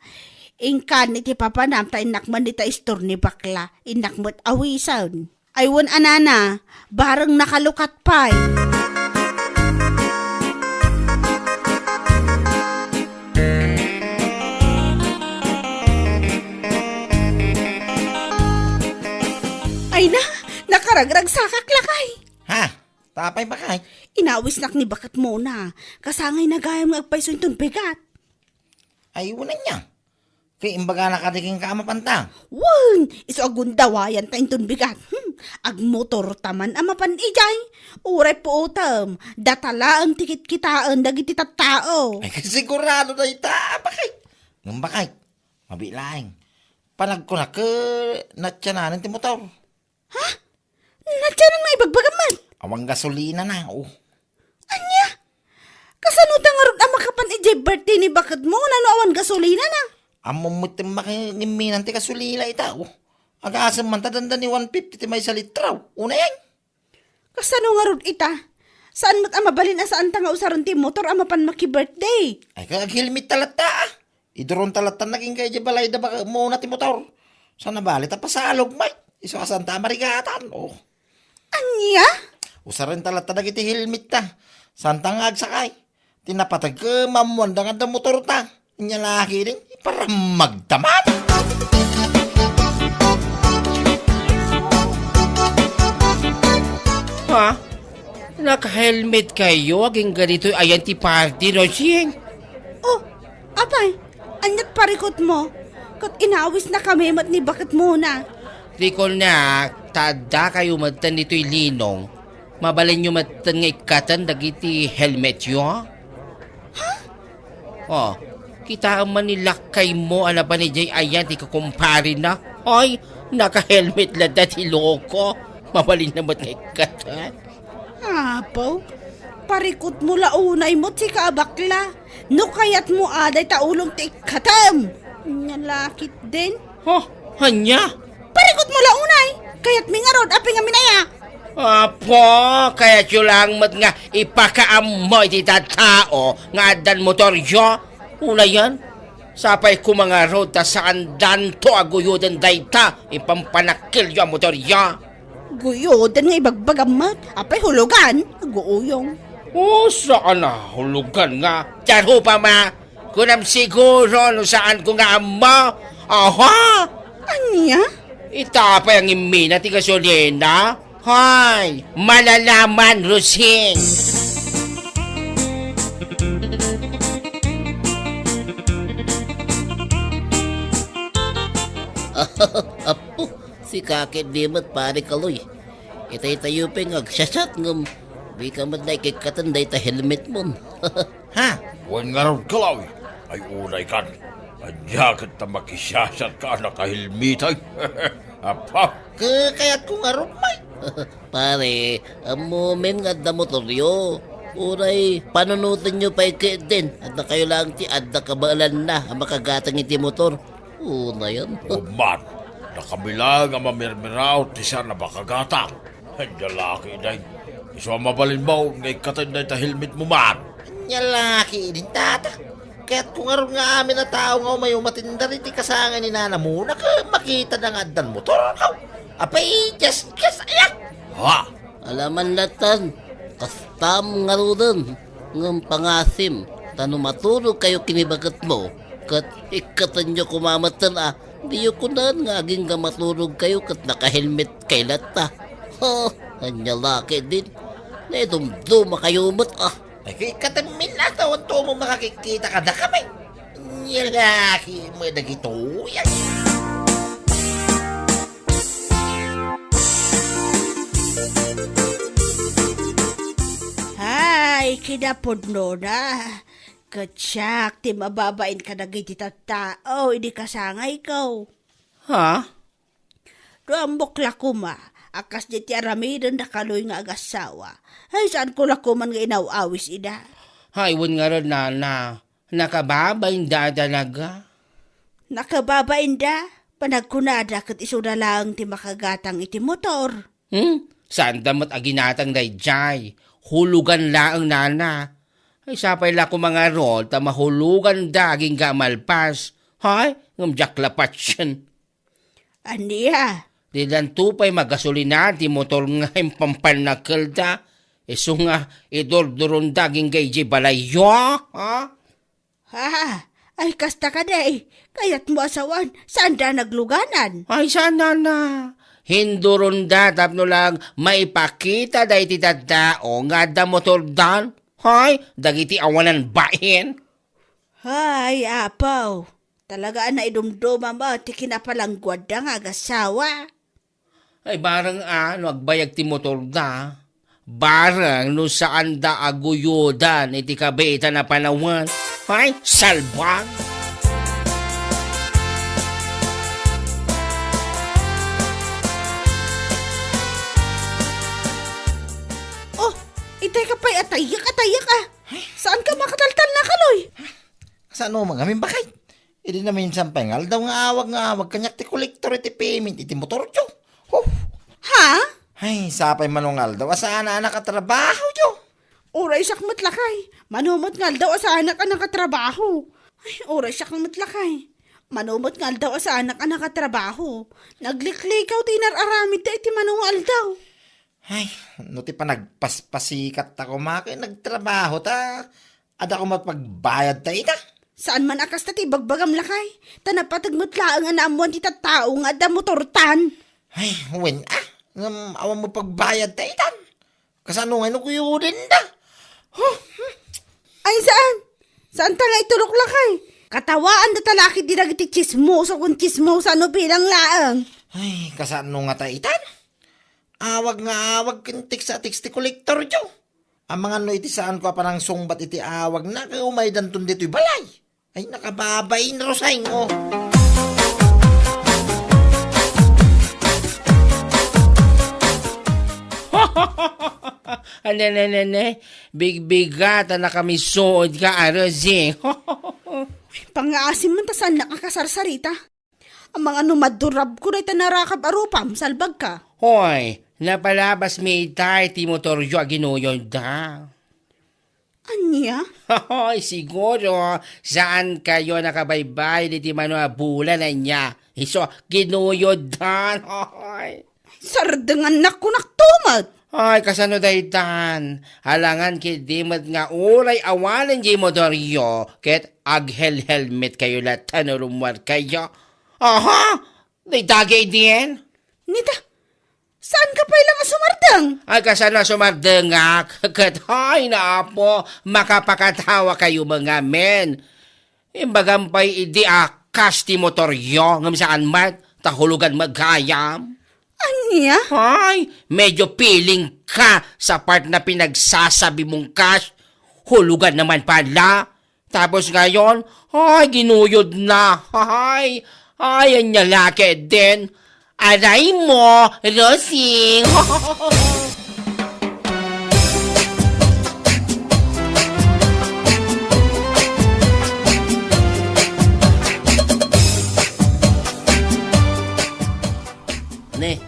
Inkan iti papanam ta innak man dita istor ni bakla. Innak met awisen. Ay, wen a, nana, bareng nakalukat pay. Ay na, nakaragragsakak lakay. Ha? Tapay, bakay? Inawisnak ni baketmona. Kasangayna gayam nga agpayso inton bigat. Ay, wen ania. Kay imbagana kadi kenka a mapanta. Wen, isu a gundawayanta inton bigat. Hmm, agmotorta man a mapan idiay. Uray puotem, data laeng ti kitkitaen dagiti tattao. Ay, sigurado dayta, bakay. Ngem bakay, mabiit laeng. Panagkunak, natiananen ti motor. Ha? Natianan nga ibagbagam met? Awan gasolinana, o. Ania? Kasano ta ngarud a makapan idiay birthday ni baketmona no awan gasolinana? Ammom met ti makangimminan ti gasolina ita, o. Agasem man ta dandani one fifty ti maysa litro. Unayen. Kasano ngarud ita? Saan met a mabalin a saanta nga usaren ti motor a mapan maki-birthday? Ay, kay aghelmet ta latta, a. Iduronta latta kenka idiay balayda baketmona ti motor. Saan a bale ta pasalog met. Isu a saanta a marigatan, o. Ania? Usarenta latta dagiti helmetta. Saanta nga agsakay. Ti napateg, maammoanda nga adda motorta. Ania la ketdin, iparammagta man. Ha? Naka-helmet kayo agingga ditoy ayan ti party, Rosing? Oh, apay, aniat parikutmo? Ket inawisnakami met ni baketmona. Rikolnak, ta addakayo metten ditoy linong. Mabalinyo metten nga ikkaten dagiti helmetyo? Ha? Oh, kitaem man ni lakkaymo a napan idiay ayan ti kakumparina. Ay, naka-helmet latta ti loko. Mabalinna met nga ikkaten. Apo, parikutmo la unay met sika a bakla. No kayatmo a dayta ulom ti ikkatem. Ania la ketdin? Huh, ania? Parikutmo la unay. Kayatmi ngarud, apay ngamin aya? Apo, kayatyo lang met nga ipakaammo iti tattao nga addan motoryo. Unayen, sapay koma ngarud ta saandanto a guyoden dayta ipampanakkilyo a motoryo. Guyoden nga ibagbagam met, apay hulugan, aguuyong. Oh, saan a hulugan nga? Darupa ma, kunam siguro no saanko nga ammo. Aha! Ania? Ita pay ang imina ti gasolina? Hay, malalaman, Rosing. Kaki di met, pare Kaloy. Itay tayo pay nga agsasat ngem di ka met naikikkaten dayta helmet mon. Ha? Wen ngarud, Kaloy. Ay, unay kan. Ania ket ta makisasat ka a nakahelmetay. Apa? Kakayatko ngarud, Mike. Pare, ammomin nga adda motoryo. Uray, panunotenyo pay ketdin. Adda kayo lang ti adda kabaelanna a makagatang iti motor. Unayan. O man, dakami laeng a mamirmiraw ti saan a makagatang. Ania la ketdin. Isu a mabalinmo nga ikkaten dayta helmetmo man. Ania la ketdin, tata. Kayatko ngarud nga amin a tao nga umay umatin dagiti kasangay ni nanamona ket makitada nga addan motorko. Apay, just, just, ayak! Ha? Alaman latan, kastam ngaruden, ngem pangasim, ta no maturogkayo ken ni baketmo, ket ikkatenyo koma metten a, diyo kunan nga agingga maturogkayo ket nakahelmetkay latta. Ha, ania la ketdin, naidumdumakayo met a. Ay, kay katemmin la, ta awan to mo makakikita kadakami. Nia la ketdin dagitoy. Hay, kinapudnona. Ket siak ti mababain kadagiti tattao idi kasangayko. Ha? No ammok la koma a kasdiay ti aramiden da Kaloy nga agassawa, ay, saanko la koman nga inaw-awis ida. Hay, wen ngarud, nana, nakababainda talaga. Nakababainda? Panagkunada ket isuda laeng ti makagatang iti motor. Hmm? Saanda met a ginatang daydiay. Hulugan laeng, nana. Ay, sapay la koma ngarud ta mahuloganda agingga a malpas. Hay, ngem diak la patien. Ania? Didanto pay magasolina ti motor nga impampannakelda. Isu nga idurduronda agingga idiay balayyo, ha? Ha? Ay, kasta kadi, kayatmo a sawen, saanda nagluganan? Ay, saan, nana. Hinduronda tapno lang maipakitada iti tattao nga adda motordan. Hay, dagiti awanan bain. Hay, apaw. Talaga a naidumduma met ti kinapalangguadda nga agassawa. Ay, bareng a no agbayag ti motorda. Bareng no saanda a guyodan iti kabiitan a panawen. Ay, salbag! Oh, itay ka pay, atayek, atayek, ah. Ay. Saanka makataltalna, Kaloy? Kasano man ngamin, baket? Idi naminsan pay nga aldaw nga awag nga awag kaniak ti kolektor iti payment iti motoryo. Huh! Ha? Ay, sapay mano nga aldaw a saanak a nakatrabaho, jo. Uray siak met lakay. Mano met nga aldaw a saanak a nakatrabaho. Ay, uray siak met lakay. Mano met nga aldaw a saanak a nakatrabaho. Nagliklikaw ti inar-aramidda iti mano nga aldaw. Ay, no ti panagpaspasikatko koma ket nagtrabaho ta, adda koma pagbayadta ita. Saan man a kasta ti ibagbagam, lakay. Ta napateg met laeng a naammoan ti tattao nga adda motortan. Ay, wen, ah, ngem awan met pagbayadta itan. Kasano ngay no kuyodenda? Huh, hmm. Ay, saan? Saanta nga itulok, lakay? Katawaandata la ketdi dagiti tsismoso ken tsismosa no bilang laeng. Ay, kasano ngata itan? Awag nga awag ken text a text ti kolektoryo. Amangan no iti saanko a panangsungbat iti awagna ket umaydanton ditoy balay. Ay, nakababain, Roseng, oh. Ane, ne, ne, ne. Bigbigat a nakamisuod ka, a Roseng. Pangngaasim man ta saannak a kasarsarita. Amangan no madurabko dayta narakab a rupam, salbagka. Hoy, napalabasmi itay ti motoryo a ginuyodda. Ania? Hoy, siguro, saankayo nakabaybay iti mano a bulan ania. Isu, ginuyoddan. Hoy. Sardengannak kunak tumet. Ay, kasano daytan? Alangan ketdi met nga uray awanen diay motoryo, ket aghelhelmetkayo latta no rummuarkayo. Aha! Dayta gaydi? Nita, saanka pay lang a sumardeng? Ay, kasano a sumardengak? Ket, ay, naapo, makapakatawakayo met ngamin. Imbagam pay idi a kas ti motoryo, ngem saan met, ta hulugan met gayam. Ania? Ay, medyo feeling ka sa part na pinagsasabi mong cash. Hulugan naman pala. Tapos ngayon, ay, ginuyod na. Ay, ay, ania la ketdin. Aray mo, Rosing. Ne,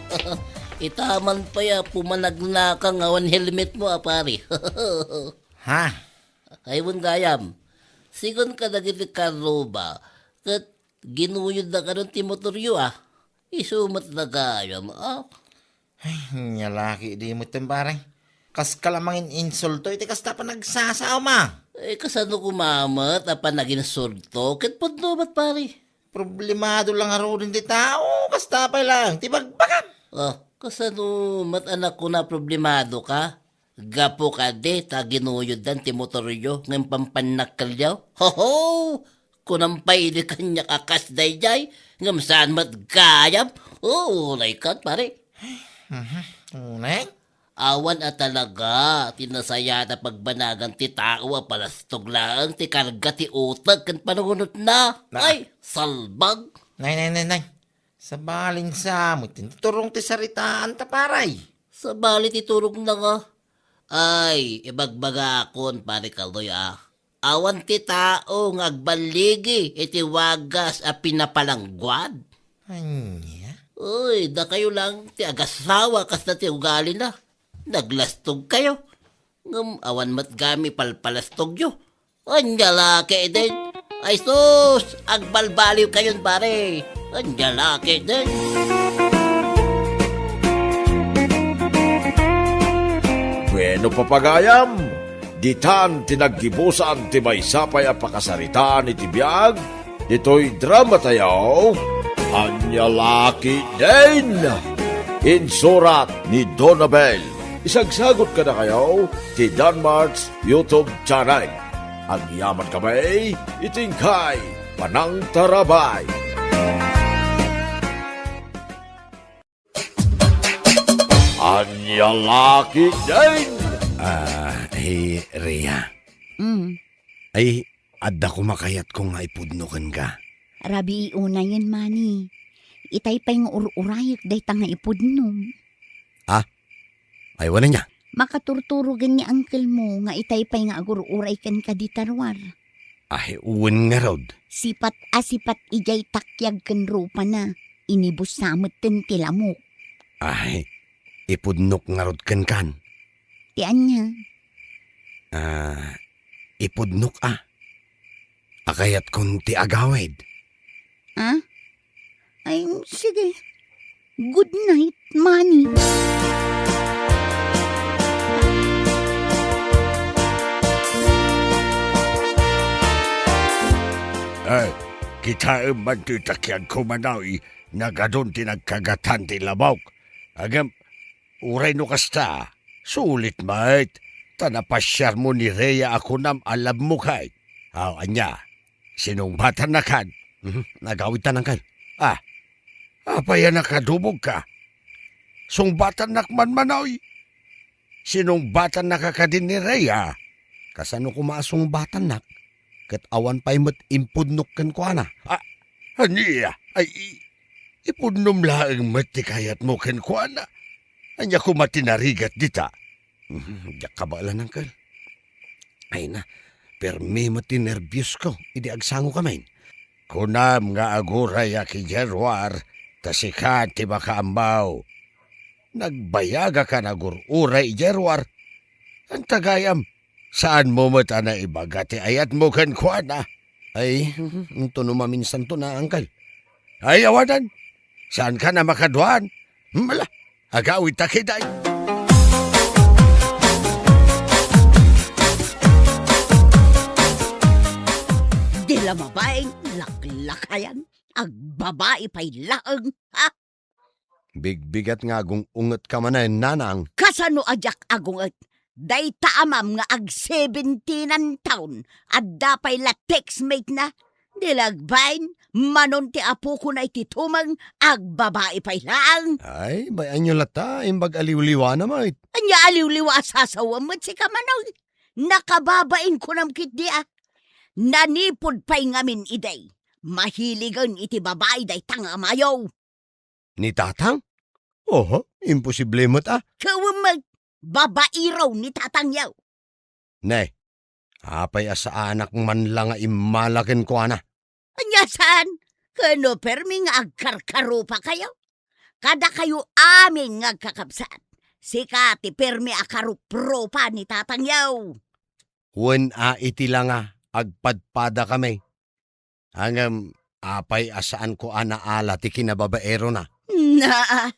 itaman pay a pumanagnaka nga awan helmet mo, a pare. Ha? Ay, wen gayam. Sigun ka dagiti karruba, ket ginuyod na kadon ti motoryo, a. Isu met da gayam, a. Ay, ania la ketdin met, pare. Kaska la mangin-insulto iti kasta panagsasaom, a. Eh, kasano koma met a panaginsulto? Ket pudno met, pare. Problemado la ngaruden ti tao, kasta pay laeng ti bagbagam. Oh, kasano met a kuna problemado ka? Gapu kadi ta ginuyoddan ti motoryo ngem pampannakkelyo? Hoho! Kunam pay idi kaniak a kas daydiay, ngem saan met gayam? Oh, uray kat, pare. Mhm. Unay? Awan a talaga ti nasayat a pagbanagan ti tao a palastog laeng ti karga ti uteg ken panunotna. Na- Ay, salbag! Nay, nay, nay, nay. Sabalin sa met ti turong ti saritaanta, pare. Sabali ti turongna nga. Ay, ibagbagakon, pare Kaloy, a. Awan ti tao nga agballigi iti wagas a pinapalangguad. Ania? Uy, dakayo lang ti agasawa kasta ti ugalina. Naglastogkayo. Ngem awan met gayam ipalpalastogyo. Ania la ketdin? Ay sus, agbalbaliwkayon, pare. Ania la ketdin? Bueno, papagayam, ditan ti naggibusan ti maysa pay a pakasaritaan iti biag ditoy dramatayo, Ania la ketdin? Insurat ni Donabel. Isagsagot kadakayo ti Danmart's YouTube channel. Agyamankami iti inkay panangtarabay. Ania la ketdin? Ah, hey, Rhea. Mm. Ay, adda koma kayatko nga ipudno kenka. Rabii unayen, Mani. Itay pay nga ur-urayek dayta nga ipudnom. Ah? Ay, wen ania? Makaturturogen ni uncle mo nga itay pay nga agur-uray kenka dita ruar. Ay, wen ngarud. Sipat a sipat idiay takiag ken rupana. Inibussa metten ti lamok. Ay, ipudnok ngarud kenkan. Ti ania? Ah, ipudnok a. A kayatkon ti agawid. Ah? Ay, sige. Good night, Mani. Ay, kitaem man ti takiagko, Manoy, nagadun ti nagkagatan ti lamok. Ngem, uray no kasta, sulit met, ta napasiarmo ni Rhea a kunam a love mo kay. Aw, ania? Sinungbatannakan? Mhm, nagawidtan, uncle. Ah, apay a nakadumogka? Sungbatannak man, Manoy. Sinungbatannaka kadi ni Rhea? Kasano koma a sungbatannak? Ket awan pay met impudnok kenkuana. Ah, ania? Ay, i-, ipudnom laeng met ti kayatmo kenkuana. Ania koma ti narigat dita? Mhm, diak kabaelan, uncle. Ay na, permi met ti nerbiosko idi agsangokami. Kunam nga agurayak idiay ruar, ta sika ti makaammo. Nagbayagakan agur-uray idiay ruar. Anta gayam, saanmo met a naibaga ti ayatmo kenkuana? Ay, inton no maminsanto na, uncle. Ay, awanan. Saankan a makaduan? Hmm, ala, agawidta ketdi. Di la mabain laklakayan, agbabai pay laeng, ha? Bigbigat nga agung-ungetka manen, nanang. Kasano a diak agunget? Dayta amam nga ag-seventeen-an taon, adda pay la textmate na. Di lagbain, manon ti apokona iti tumeng, agbabai pay laeng. Ay, bay-anyo latta, imbag a liwliwana met. Ania a liwliwa a sasawem met sika, Manoy? Nakababain kunam ketdi a. Nanipud pay ngamin idi, mahiligen iti babai dayta nga amayo. Ni Tatang? Oho, imposible met a. Ket wen met, babaero ni Tatangyo. Ne, apay a saanak man la nga immala kenkuana? Ania saan? Ket no permi nga agkarkarupakayo, kadakayo amin nga agkakabsat, sika ti permi a karuprupa ni Tatangyo. Wen a iti la nga agpadpadakami. Ngem apay a saanko a naala ti kinababaerona? Naa,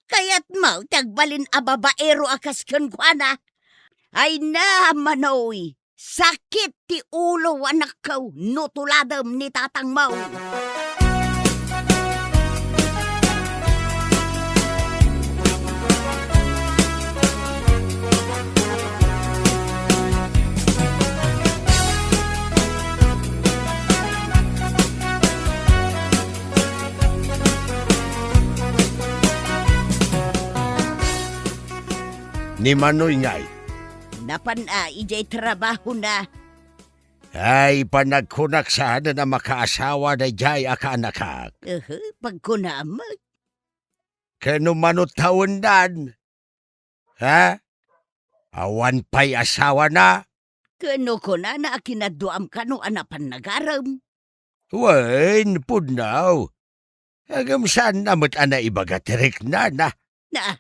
kayatmo ti agbalin a babaero a kas kenkuana? Ay na, Manoy, sakit ti ulo, anakko, no tuladem ni tatangmo. Ni Manoy ngay? Napan a idiay trabahona. Ay, panagkunak saanen a makaasawa daydiay a kaanakak. Uhu, pagkunam. Ken no mano tawendan? Ha? Awan pay asawana? Ken no kunana a kinaduam kano a napan nagarem? Wen, pudno. Ngem saanna met a naibaga ti riknana. Na,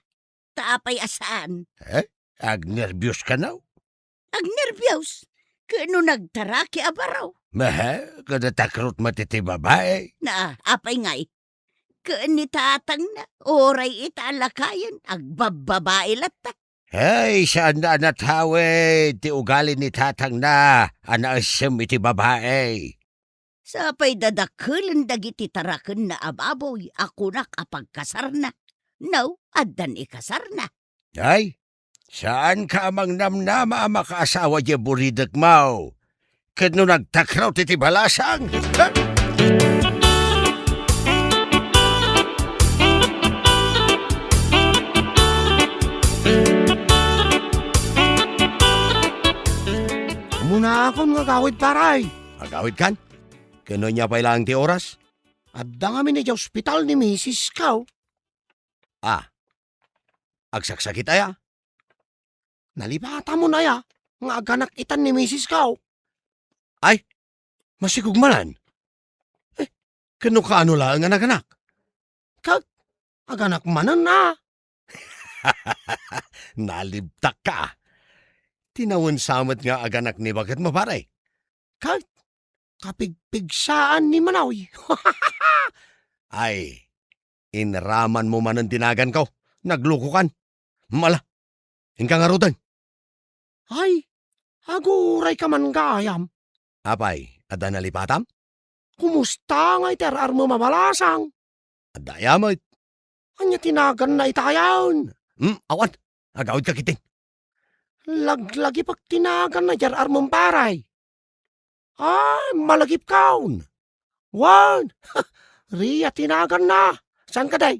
ta apay a saan? Eh? Agnerbios kano? Agnerbios? Ken no nagtaraki a baro? Mehe, kada takrot met iti babai. Na, apay ngay? Ken ni tatangna, uray ita a lakayen, agbabbabai latta. Ay, saanna a natawid ti ugali ni tatangna a naessem iti babai. Sapay dadakkelen dagiti tarakenna a baboy a kunak a pagkasarna. No, addan ikasarna. Ay, saanka a mangnamnama a makaasawa diay buridekmo. Ket no nagtakraw ti, ti balasang, ha? Umuna akon nga agawid, pare. Agawidkan? Ken no ania pay laeng ti oras? Adda ngamin idiay ospital ni misisko. Ah, agsaksakit aya? Nalipatamon aya nga aganak itan ni misisko? Ay, masikog manen. Eh, ken no kaano laeng a naganak? Ket aganak manen a. Nalibtakka. Tinawen sa met nga aganak ni baketmo, pare. Ket kapigpigsaan ni Manoy. Ay, inramanmo manen ti naganko. Naglokokan. Mala, inka ngaruden. Ay, agurayka man gayam. Apay, adda nalipatam? Kumusta ngay ti ar-armem a balasang? Adda aya met. Ania ti naganna itayen? Hmm, awan. Agawidka ketdin. Laglagipek ti naganna idiay ar-armem, pare. Ay, malagipkon. Wen, ria ti naganna. Saan kadi?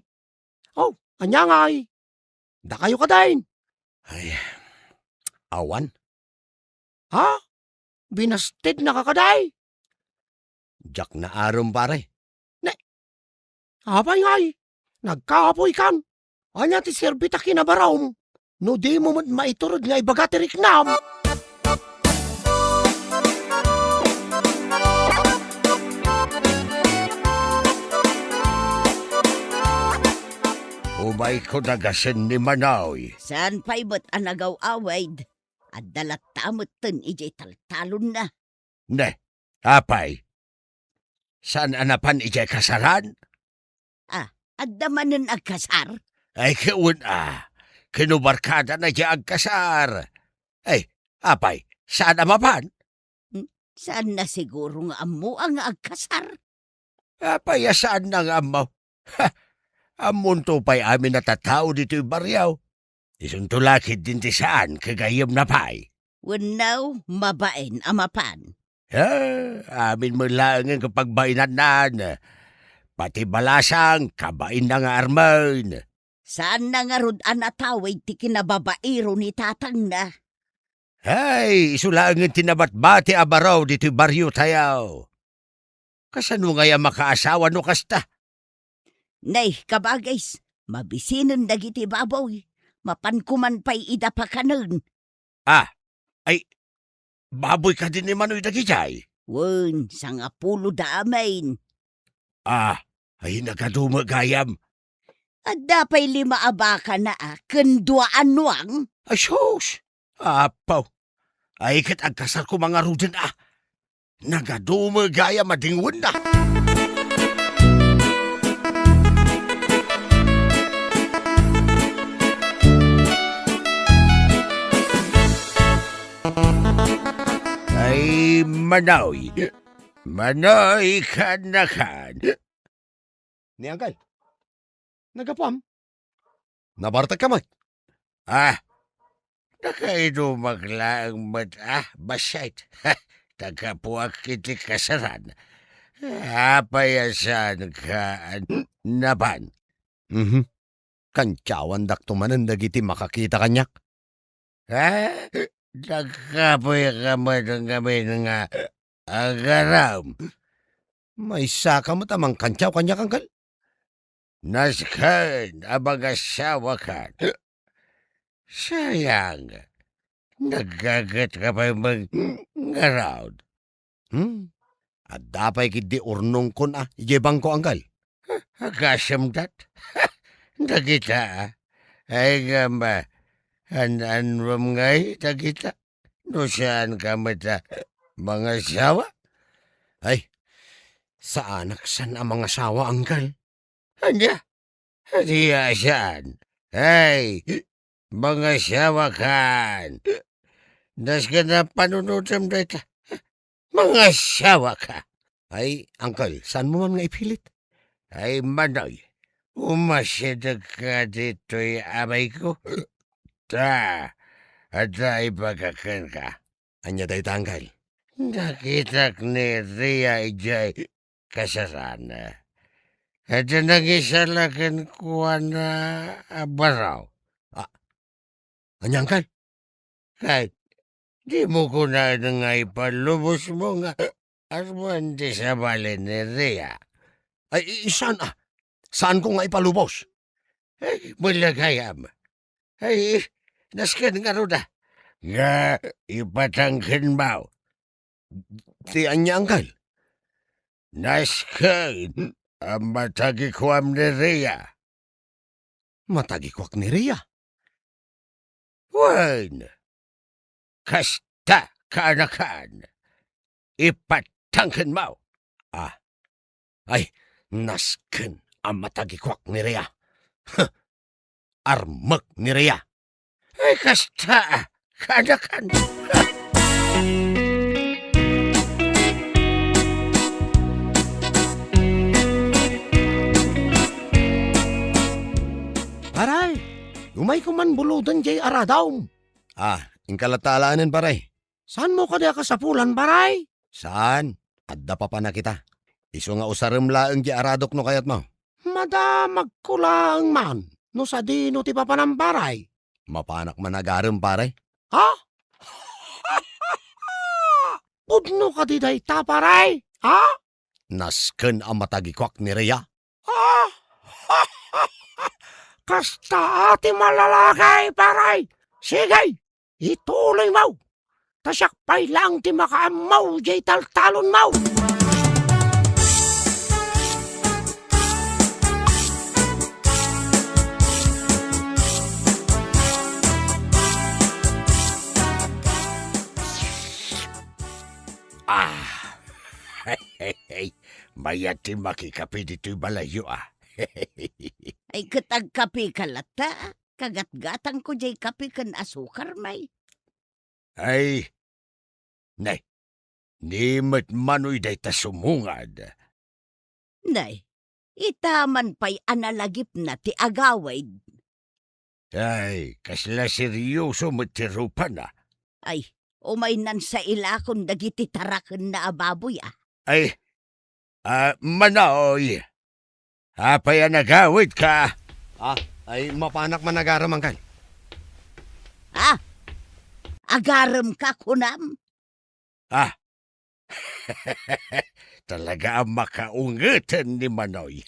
Oh, ania ngay? Dakayo kadin? Ay, awan. Ha? Binastidnaka kadi? Diak naarum, pare. Ne, apay ngay? Nagkapoykan? Ania ti serbi ta kinabarom no dimo met maiturod nga ibaga ti riknam? Umayko nagasen ni Manoy. Saan pay met a nagaw-awid? Adda latta metten idiay taltalonna. Ne, apay? Saan a napan idiay kasaran? Ah, adda manen agkasar? Ay, ket wen a. Ken no barkadana idiay agkasar. Ay, apay, saan a mapan? Hmm, saanna siguro nga ammo a nga agkasar? Apay a saanna nga ammo? Ha! Ammonto pay amin a tattao ditoy barrio. Isunto la ketdin ti saan, ket gayyemna pay. Wenno, mabain a mapan. Ha, amin met laengen ket pagbainannan. Pati balasang, kabainna nga armen. Saanna ngarud a natawid ti kinababaero ni tatangna. Hay, isu laengen ti nabatbati a baro ditoy bariotayo. Kasano ngay a makaasawa no kasta? Nay, kabagis, mabisinen dagiti baboy. Mapanko man pay ida pakanen. Ah, ay, baboy kadi ni Manoy dagidiay? Wen, sangapulo da amin. Ah, ay, nagadu met gayam. Adda pay lima a bakana, a, ken dua a nuang. Ay, sus! Apo! Ay, ket agkasarko mangaruden, a. Nagadu met gayam a dingwenna. Ay, Manoy. Manoy, kan na kan. Ni Anggal. Naggapuam? Nabartek ka met? Ah, nakainumak laeng met, ah, bassit. Naggapuak iti kasaran. Apay a saan ka napan? Mhm. Kantiawandakto manen dagiti makakita kaniak. Ha? Nagkapoy ka met ngamin nga agaram? Maysa ka met a mangkantiaw kaniak, angkel? Nasken a mangasawa kan. Sayang, naggaget ka pay met ngarud. Hmm? Adda pay ketdi urnongkon a idiay bangko, angkel? Agasemdat? Dagita, a? Ay, ngem, a, an-annuem ngay dagita? No saan ka met a mangasawa? Ay, saanak saan a mangasawa, angkel. Ania? Ania a saan? Ay, mangasawa kan. Nasken a panunotem dayta. Mangasawa ka. Ay, angkel, saanmo man nga ipilit? Ay, Manoy, umasideg ka ditoy, abayko. Ta, adda ibagak kenka. Ania dayta, angkel? Nakitak ni Ria idiay kasarana. Adda nangisala kenkuana a baro. A-, ania, angkel? Ket dimo kunaen nga ipalubosmo nga armen ti sabali ni Ria. Ay, i-, saan a? Saanko nga ipalubos? Ay, malagayam. Ay, nasken ngarud a. Nga ipatangkenmo. Ti ania, angkel? Nasken a matagikuam ni Ria. Matagikuak ni Ria? Wen, kasta kaanakan. Ipatangkenmo. A, ay, nasken a matagikuak ni Ria. Huh, armek ni Ria. Ay, kasta, kaanakan. Paray, umayko man buloden jay aradom. A, inka latta alaenen, paray. Saanmo kadi a kasapulan, paray? Saan. Adda papanak ita. Isu nga usarem laeng ti aradok no kayatmo. Madamagko laeng man no sadino ti papanam, paray. Mapanak man agarem, paray. Ha? Pudno kadi dayta, paray? Ha? Nasken a matagikuak ni Ria. Ah! Kasta a ti malalaki, paray! Sige, ituloymo! Ta siak pay laeng ti makaammo jay taltalonmo! Ah! Mayat ti makikape ditoy balayyo, a. Ay, ket agkapeka latta, a. Kagatgatangko jay kape ken asukar, may. Ay, nay, ni met Manoy dayta sumungad. Nay, ita man pay a nalagipna ti agawid. Ay, kasla seryoso met ti rupana. Ay, Umaynan sa ilakon dagiti tarakenna a baboy, a. Ay, a, Manoy, apay a nagawidka? A, ay, mapanak man agarem, Angkel. A, agaremka, kunam? A, talaga a makaungeten ni Manoy.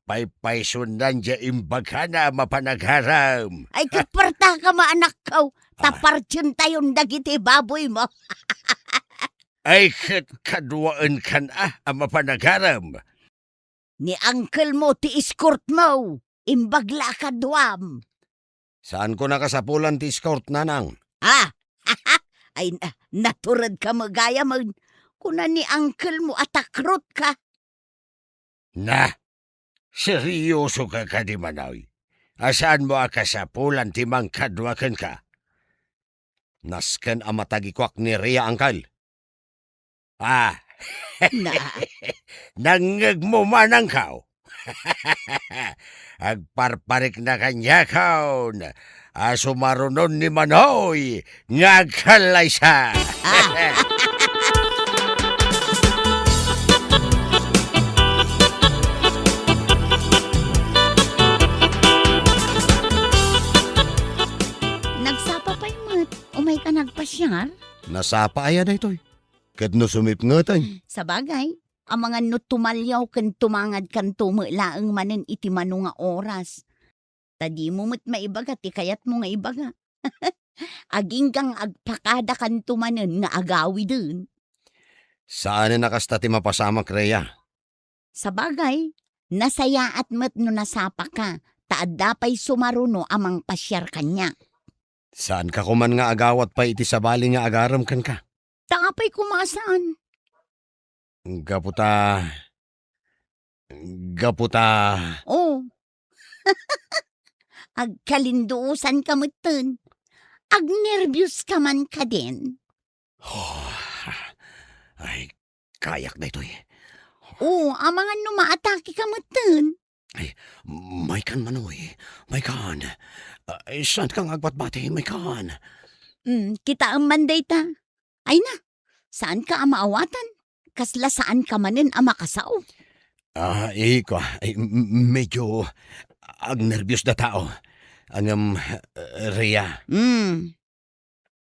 Paypaysunan diay imbagana a mapan agarem. Ay, ket partakam a, anakko, ta partientayon dagiti baboymo. Ay, ket kaduaenkan a, a mapan agarem. Ni angkelmo ti escortmo, imbag la a kaduam. Saanko nakasapulan ti escort, nanang. A! Ay, na-, naturedka met gayamen. Kuna ni angkelmo a takrotka. Na, seryosoka kadi, Manoy? A saanmo a kasapulan ti mangkadua kenka? Nasken a matagikuak ni Rhea, angkel. A. Na. Nangngegmo man, angkel? Agparparikna kaniakon a sumarunon ni Manoy nga agkallaysa. A. Nagsapa pay met. Umayka nagpasiar? Nasapa aya daytoy? Ket no sumipngeten? Sabagay, amangan no tumaliaw ken tumangadkanto met laeng manen iti mano nga oras. Ta dimo met maibaga ti kayatmo nga ibaga. Agingga nga agpakadakanto manen nga agawiden. Saanen a kasta ti mapasamak, Rhea. Sabagay, nasayaat met no nasapaka, ta adda pay sumaruno a mangpasiar kaniak. Saanka koman nga agawat pay iti sabali nga agarem kenka? Ta apay koma a saan? Gapu ta, gapu ta. Oh. Agkalinduosanka metten. Agnerbios ka man kadin. Oh, ay, kayak daytoy. Oh, amangan no maatake ka metten. Ay, maykan, Manoy. Maykan. Ay, saanka nga agbatbati? Maykan. Mm, kitaem man dayta. Ay na, saanka a maawatan? Kasla saanka manen a makasao? Ah, iko, ay, m-, m-, medyo agnerbios da tao. Ngem, eh, Rhea. Mm.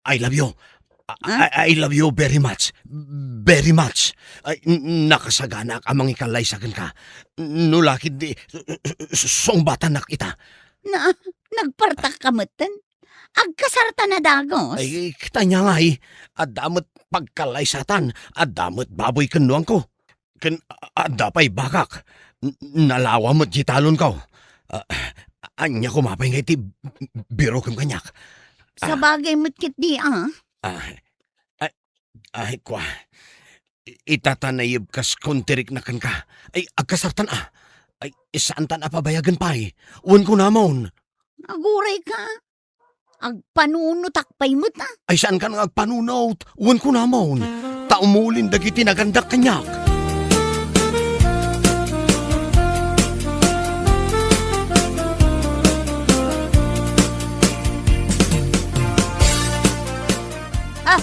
I love you. I, Ah? I, I love you very much. Very much. Ay, n-, nakasaganaak a mangikallaysa kenka. No la ketdi, s-, s-, sungbatanak ita. Na, nagpartak ka metten? Agkasartan a dagus? Ay, kitanya ngay, adda met pagkallaysatan, adda met baboy ken nuangko. Ken a-, adda pay bakak. N-, nalawa met diay talonko. Ah, ania koma pay nga iti birokem kaniak? Ah. Sabagay met ketdi, ah. Ah, ay, ay, kua. I-, ita ta nayeb kas kuntirikna kenka. Ay, agkasartan, ah. Ay, saantan a pabayagen pay. Wen kunamon. Agurayka. Agpanunotak pay met, ah. Ay, saankan nga agpanunot? Wen kunamon, ta umulin dagiti nagandak kaniak. Ah,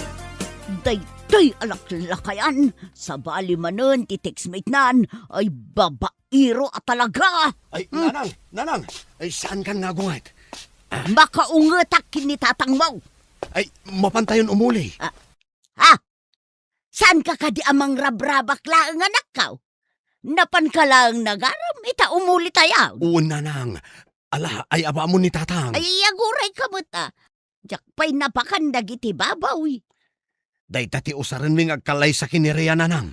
daytoy a laklakayan, sabali manen ti textmate nan, ay baba-, Iro a talaga! Ay, Hmm. Nanang, Nanang! Ay, saankan nga agunget? Makaungetak ken ni tatangmo! Ay, mapantayon umuli. Ah, ha? Saanka kadi a mangrabrabak laeng, anakko? Napanka laeng nagarem, ita umulitayon. Wen, Nanang. Ala, ay, abaamon ni Tatang. Ay, agurayka met, ah. Diak pay napakan dagiti baboy. Dayta ti usarenmi nga agkallaysa ken ni Rhea, Nanang.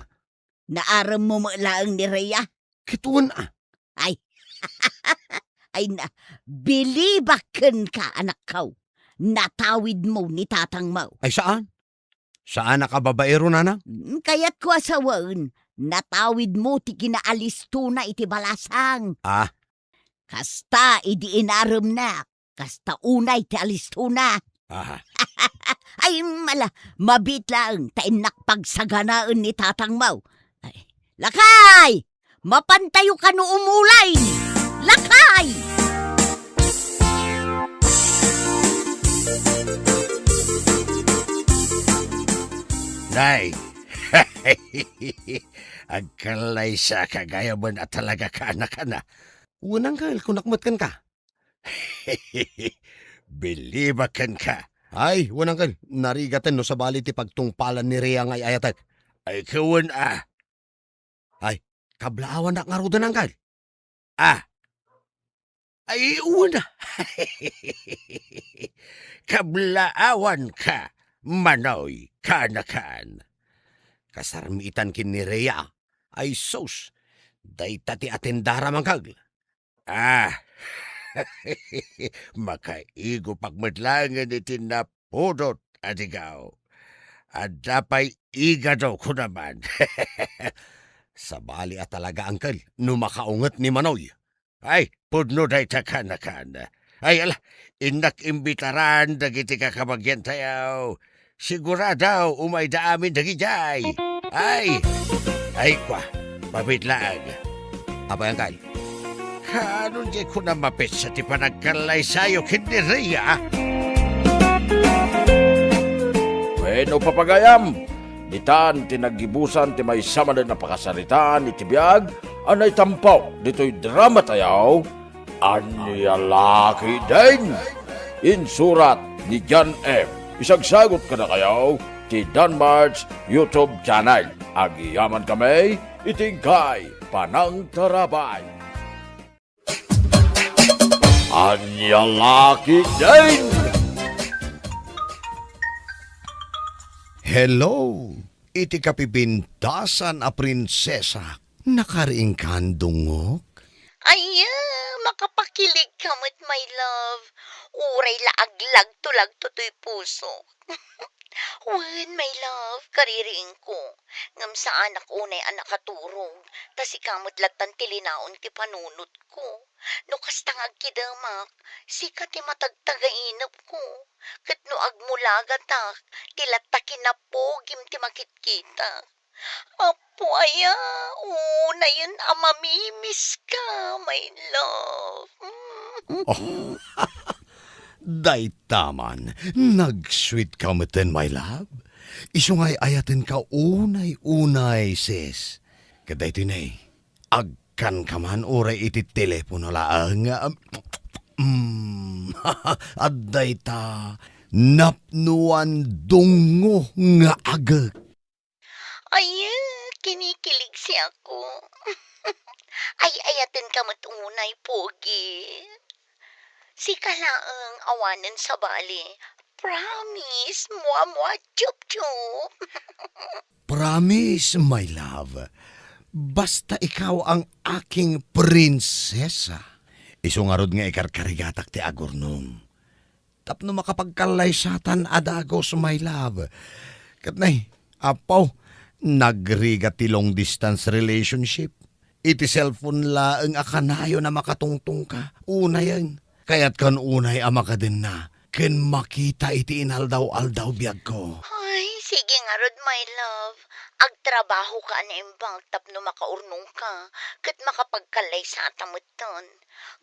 Naaremmo met laeng ni Rhea? Ket wen, ah. Ay. Ay na, bilibak kenka, anakko. Natawidmo ni tatangmo. Ay, saan? Saanak a babaero, Nanang? Mm, kayatko a sawen, natawidmo ti kinaalistona iti balasang. Ah. Kasta idi inaremnak, kasta unay ti alistona. Aha. Ay, mala, mabiit laeng ta innak pagsaganaen ni tatangmo. Ay, lakay! Mapantayo kano umulay! Lakay! Nay, agkallaysaka gayamen a talaga kaanakana. Wen, uncle, kunak met kenka. Bilibak kenka. Ay, wen, uncle, narigaten no sabali ti pagtungpalan ni Rhea nga ay-ayatek. Ay, ket wen a. Ay, kablaawannak ngaruden, uncle. Ah. Ay, wen a. Kablaawanka, Manoy, kaanakan. Kasarmiitan ken ni Rhea. Ay sus, dayta ti atendara, uncle. Ah, makaigupak met laengen iti napudot a digaw. Adda pay igado, kunaman. Sabali a talaga, uncle, no makaunget ni Manoy. Ay, pudno dayta kaanakan. Ay, ala, innak imbitaran dagiti kakabagiantayo. Sigurado, umayda amin dagidiay. Ay, ay, kua, mabitlaag. Apay, uncle? Kaano diay kuna mapetsa ti panagkallaysayo ken ni Rhea? Wenno, papagayam, ditan ti naggibusan ti maysa manen a pakasaritaan iti biag a naitampo ditoy dramatayo, Ania La Ketdin. Insurat ni John F. Isagsagut kadakayo ti Danmart's YouTube channel. Agyamankami iti inkay panangtarabay. Ania La Ketdin. Hello, iti kapipintasan a prinsesa. Nakariingkan, dungok? Ay, makapakilig ka met, my love. Uray la aglagto-lagto toy pusok. Wen, my love, kaririingko. Ngem saanak unay a nakaturog, ta sika met lattan ti linaon ti panunotko. No kasta nga agkidemak, sika ti matagtagainepko. Ket no agmulagatak, ti latta kinapugim ti makitkitak. Apo aya, unayen a mamimiska, my love. Mm. Oh, dayta man, nag-sweet ka metten, my love. Isu nga ay-ayatenka unay-unay, sis. Ket daytoy ne, agkanka man uray iti telepono laeng. Mm, adda ita napnoan dungo nga agek. Ay, kinikilig siak. Ay-ayatenka met unay, Pogi. Sika laeng awanen sabali. Promise, mua, mua, chup, chup. Promise, my love. Basta ikaw ang aking prinsesa. Isu ngarud nga ikarkarigatak ti agurnong. Tapno makapagkallaysatan a dagus, my love. Ket nay, apo, nagrigat ti long distance relationship. Iti cellphone laeng a kanayon a makatungtungka. Unayen, kayatkan unay a makadenna ken makita iti inaldaw-aldaw biagko. Ay, sige ngarud, my love. Agtrabahoka a naimbag tapno makaurnongka ket makapagkallaysata metten.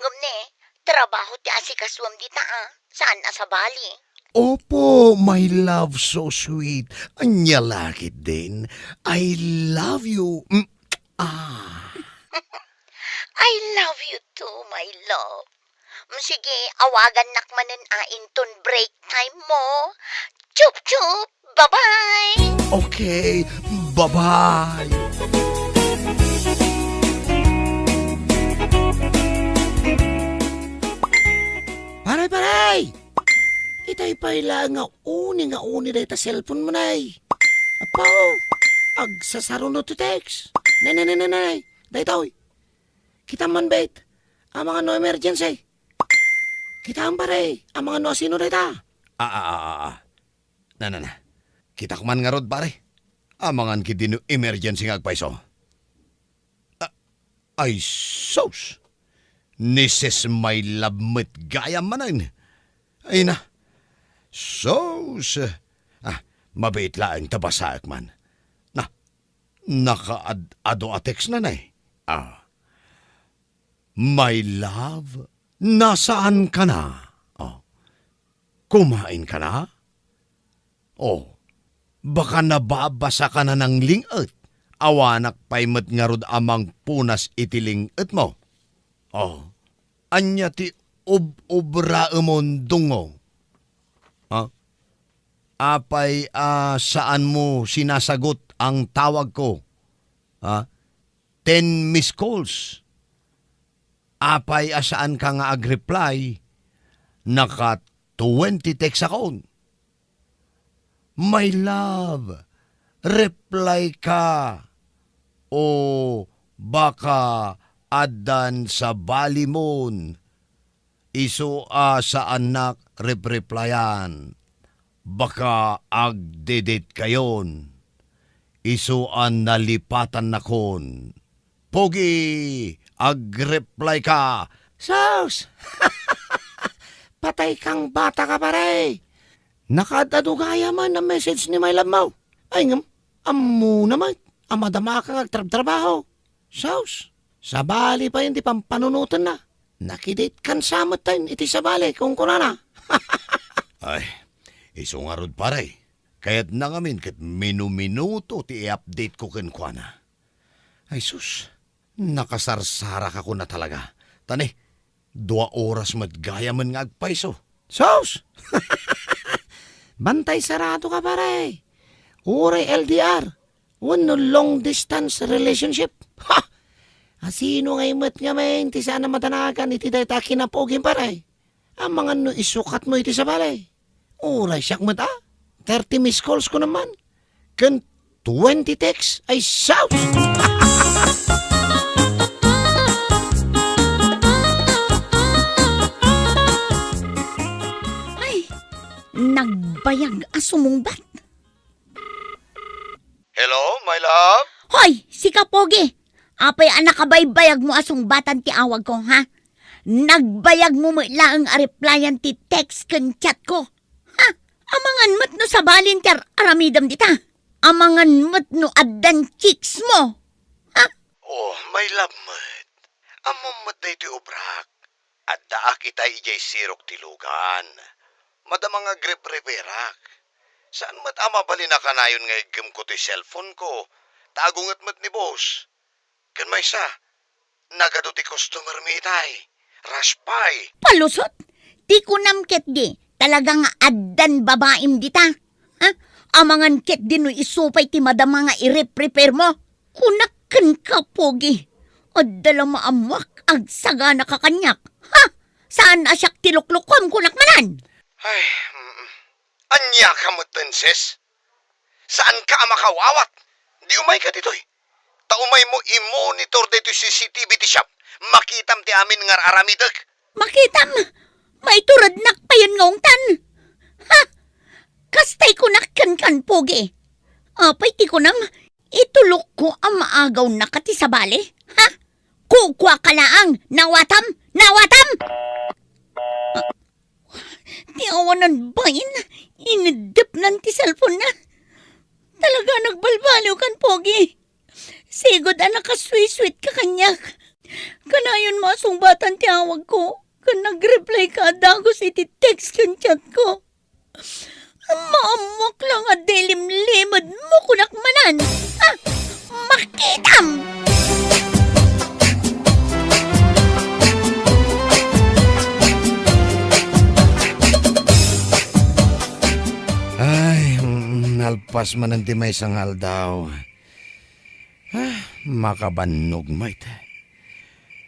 Ngem ne, trabaho ti asikasuem dita a, saan a sabali. Opo, my love, so sweet. Ania la ketdin, I love you. Mm, ah. I love you too, my love. Mm, sige, awagannak manen a inton break time mo. Chup, chup! Bye-bye! Okay, bye-bye! Pare, pare! Itay pay laeng nga uni nga uni dayta cellphone mo, nay. Apo, agsasarunod ti text. Nay, nay, nay, nay, nay. Daytoy. Kita man, bet. Amangan no emergency. Kita man, pare. Amangan no asino dayta. Ah, ah, ah, ah, ah. Na, na, na. Kitak man ngarud, pare. Amangan ketdi no emergency nga agpayso. Ah, ay sus! Ni Sis My Love met gayam manen. Ay na. Sus! Ah, mabiit laeng ta basaek man. Na, nakaad-ado a text na, nay. Ah. My love, nasaan ka na? Oh. Kumain ka na? Oh. Baka nababasa ka na nang ling-et. Awanak pay met ngarud a mangpunas iti ling-etmo. Oh, ania ti ob-obraemon, Dungo? Ha? Apay a saan mo sinasagot ang tawag ko? Ha? Ten missed calls. Apay a saan ka nga ag-reply? Naka twenty text akon. My love, reply ka. O baka addan sabalimon. Isu a saannak repreplayan. Baka agdedetkayon. Isu a nalipatannakon. Pogi, ag-reply ka. Sus! Patay kang bata ka, pare! Nakaad-adu gayam a message ni my love mo. Ay ngem, ammona met a madama ka nga agtrabtrabaho. Sus! Sabali pay ti pampanunotenna. Nakidate kan sa met tayo iti sabali, kunkunana. Ay, isu ngarud, pare. Kayatna ngamin ket minuminuto ti i-update ko kenkuana. Ay sus, nakasarsarak ako na talaga. Tani, dua oras met gayamen nga agpayso. Sus! Bantay sarado ka, pare. Uray L D R, wenno long distance relationship. Ha! Asino ngay met ngamin ti saan a madanagan iti dayta a kinapugim, pare? Amangan no isukat mo iti sabali. Uray siak met a, thirty missed calls ko naman. Ken twenty texts ay sus! Ay, nagbayag a sumungbat. Hello, my love? Hoy, sika, Pogi! Apay a nakabaybayag mo a sungbatan ti awag ko, ha? Nagbayag mo met laeng a replyan ti text ken chat ko. Ha? Amangan met no sabalin ti ar-aramidem dita. Amangan met no addan chicks mo. Ha? Oh, my love met. Ammom met daytoy obrak. Addaak itay idiay sirok ti lugan. Madama nga agrep-reperak. Saan met a mabalin a kanayon nga iggem ko ti cellphone ko, ta agunget met ni boss. Ken maysa, nagadu ti customer mi itay. Rush pay. Palusot! Ti kunam ketdi, talaga nga addan babaim dita. Ha? Amangan ketdi no isu pay ti madama nga i-reprepare mo. Kunak kenka, Pogi. Adda la maammoak, agsagana ka kaniak. Ha? Saan a siak ti luklukom, kunak manen? Ay, mm. Ania ka met, sis? Saan ka a makaw-awat? Di umay ka ditoy. Ta umay mo i-monitor ditoy C C T V ti shop. Makitam ti amin nga ar-aramidek. Makitam? Maiturednak payen nga ungtan? Ha? Kastay kunak kenkan, Pogi. Apay ti kunam, itulokko a maagawnaka ti sabali? Ha? Kukuaka laang, nawatam? Nawatam? Ti awanan bain, ineddepnan ti cellphone-na. Talaga nagbalbaliw kan Pogi. Sigud a nakasweet-sweet ka kaniak. Kanayon mo a sungbatan ti awag ko, ken nag-reply ka a dagus iti text ken chat ko. Maammoak la nga dilimlimed mo kunak manen. Ah, makitam! Ay, mm, nalpas manen ti maysa nga aldaw. Ah, makabannog met.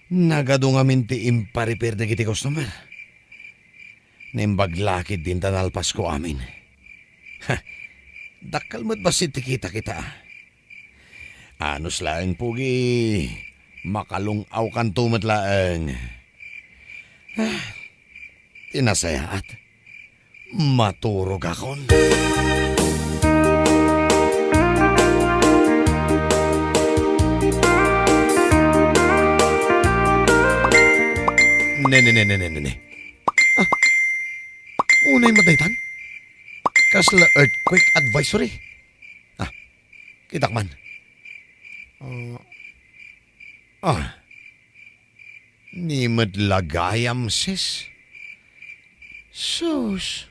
Nagadu ngamin ti imparipir dagiti customer. Naimbag la ketdi ta nalpasko amin. Ha, dakkel met bassit ti kita-kita. Anus laeng, Pogi, makalung-awkanto met laeng. Ah, ti nasayaat, maturogakon. Ne, ne, ne, ne, ne, ne, ne. Ah, unay met daytan? Kasla earthquake advisory? Ah, kitak man. Ah, ah. Ni met la gayam, sis. Sus.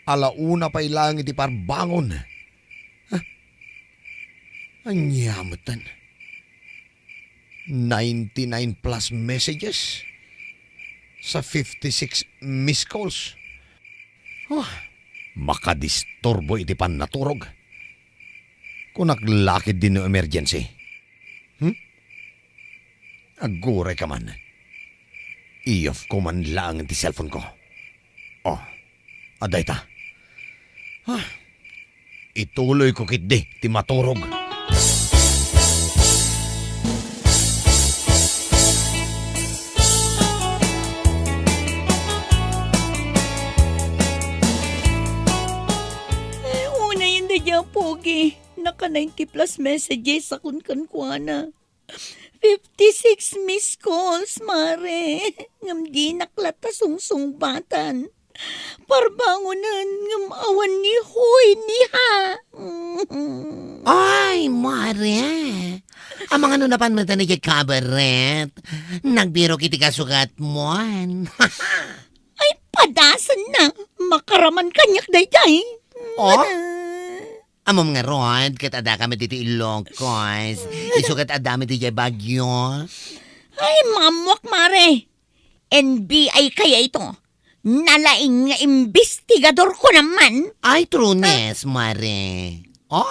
Ala una pay laeng iti parbangon. Ania metten? Ninety-nine plus messages sa fifty-six missed calls. Oh, makadisturbo iti pannaturog. Kunak la ketdi no emergency. Hmm? Aguray ka man. I-off ko man laeng ti cellphone ko. Oh, adda ita. Ah, ituloy ko ketdi ti maturog. Eh, unayen daydiay a pogi. Naka ninety plus messages a kun kenkuana. Fifty-six missed calls, Mare. Ngem dinak latta sungsungbatan. Parbangonen, ngem awan ni huy ni ha. Ay, Mare. Amangan no napan met idiay kabaret. Nagbirok iti kasugatmon. Ay, padasenna. Makaraman kaniak daydiay. Oh? Ammom ngarud, ket addakami ditoy Ilocos. Isu ket addami diay Baguio. Ay, maammuak, Mare. N B I kayayto. Nalaing nga imbestigador ko naman. Ay, trunes, Mare. Oh,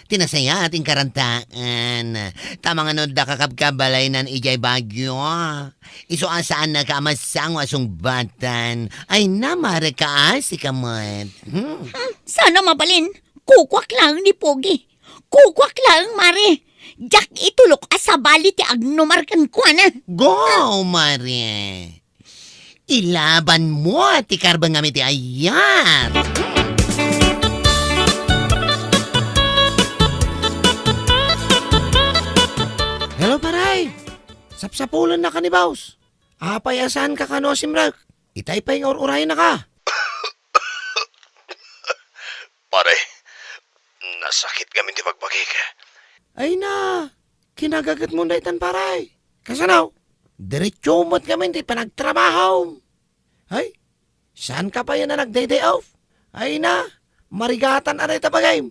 ti nasayaat, inkarantaan. Tama nga no, adda kakabkabalaynan idiay Baguio. Isu a saannaka a masango a sungbatan. Ay na, Mare, kaasi ka met. Hmm. Hmm, sana mabalin. Kukuak laeng ni Pogi. Kukuak laeng, Mare. Diak itulok a sabali ti agnumar kenkuana. Go, Mare. Ilabanmo ti karbengam iti ayat. Hello, paray. Sapsapulennaka ni Boss. Apay a saanka kano a simrek? Itay pay nga ur-urayennaka. Pare, nasakit ngamin ti bagbagik. Ay na, kinagagetmon daytan, pare. Kasano? Diretso met ngamin ti panagtrabahom. Ay, saanka pay a nagday-day off? Ay na, marigatan a dayta bagim.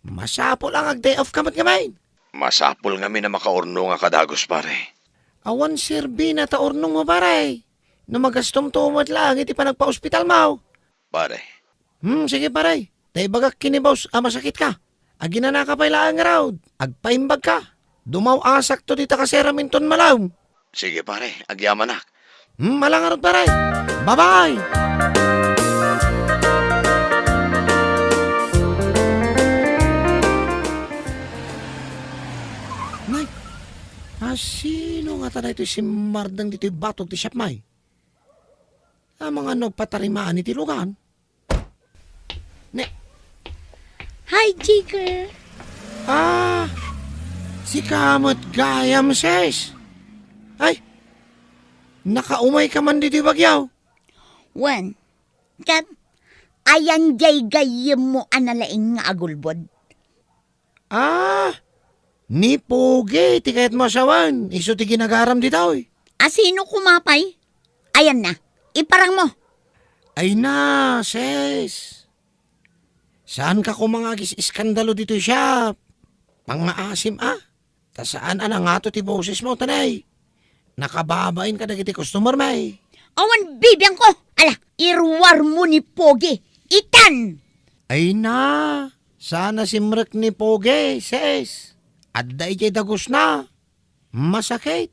Masapul a ngag-day off ka met ngamin. Masapul ngamin a makaurnongak a dagus, pare. Awan serbina ta urnongmo, pare. No magastomto met laeng iti panagpaospitalmo. Pare. Hmm, sige, pare. Ta ibagak ken ni Boss a masakitka. Aginanaka pay laeng ngarud. Agpaimbagka. Dumaw-asakto dita kaseraminton malaem. Sige, pare. Agyamanak. Hmm, ala ngarud, pare. Bye-bye! Nay, asino ngata daytoy simmardeng ditoy batog ti siapmi? Amangan no agpatarimaan iti lugan? Ne. Hi, Jigger. Ah, sika met gayam, sis. Ay, nakaumay ka man ditoy bagyo? Wen, ket ayan diay gayyemmo a nalaing nga agulbod? Ah, ni Pogi ti kayatmo a sawen, isu ti ginagaram ditoy. Asino koma pay? Ayanna, iparangmo. Ay na, sis. Saanka koma nga agis-iskandalo ditoy siap? Pangngaasim a. Ta saan a nangato ti bosesmo, tanay. Nakababain kadagiti customermi. Awan bibiangko. Ala, iruarmo ni Pogi. Itan! Ay na, saan a simrek ni Pogi, sis. Adda idiay dagusna. Masakit.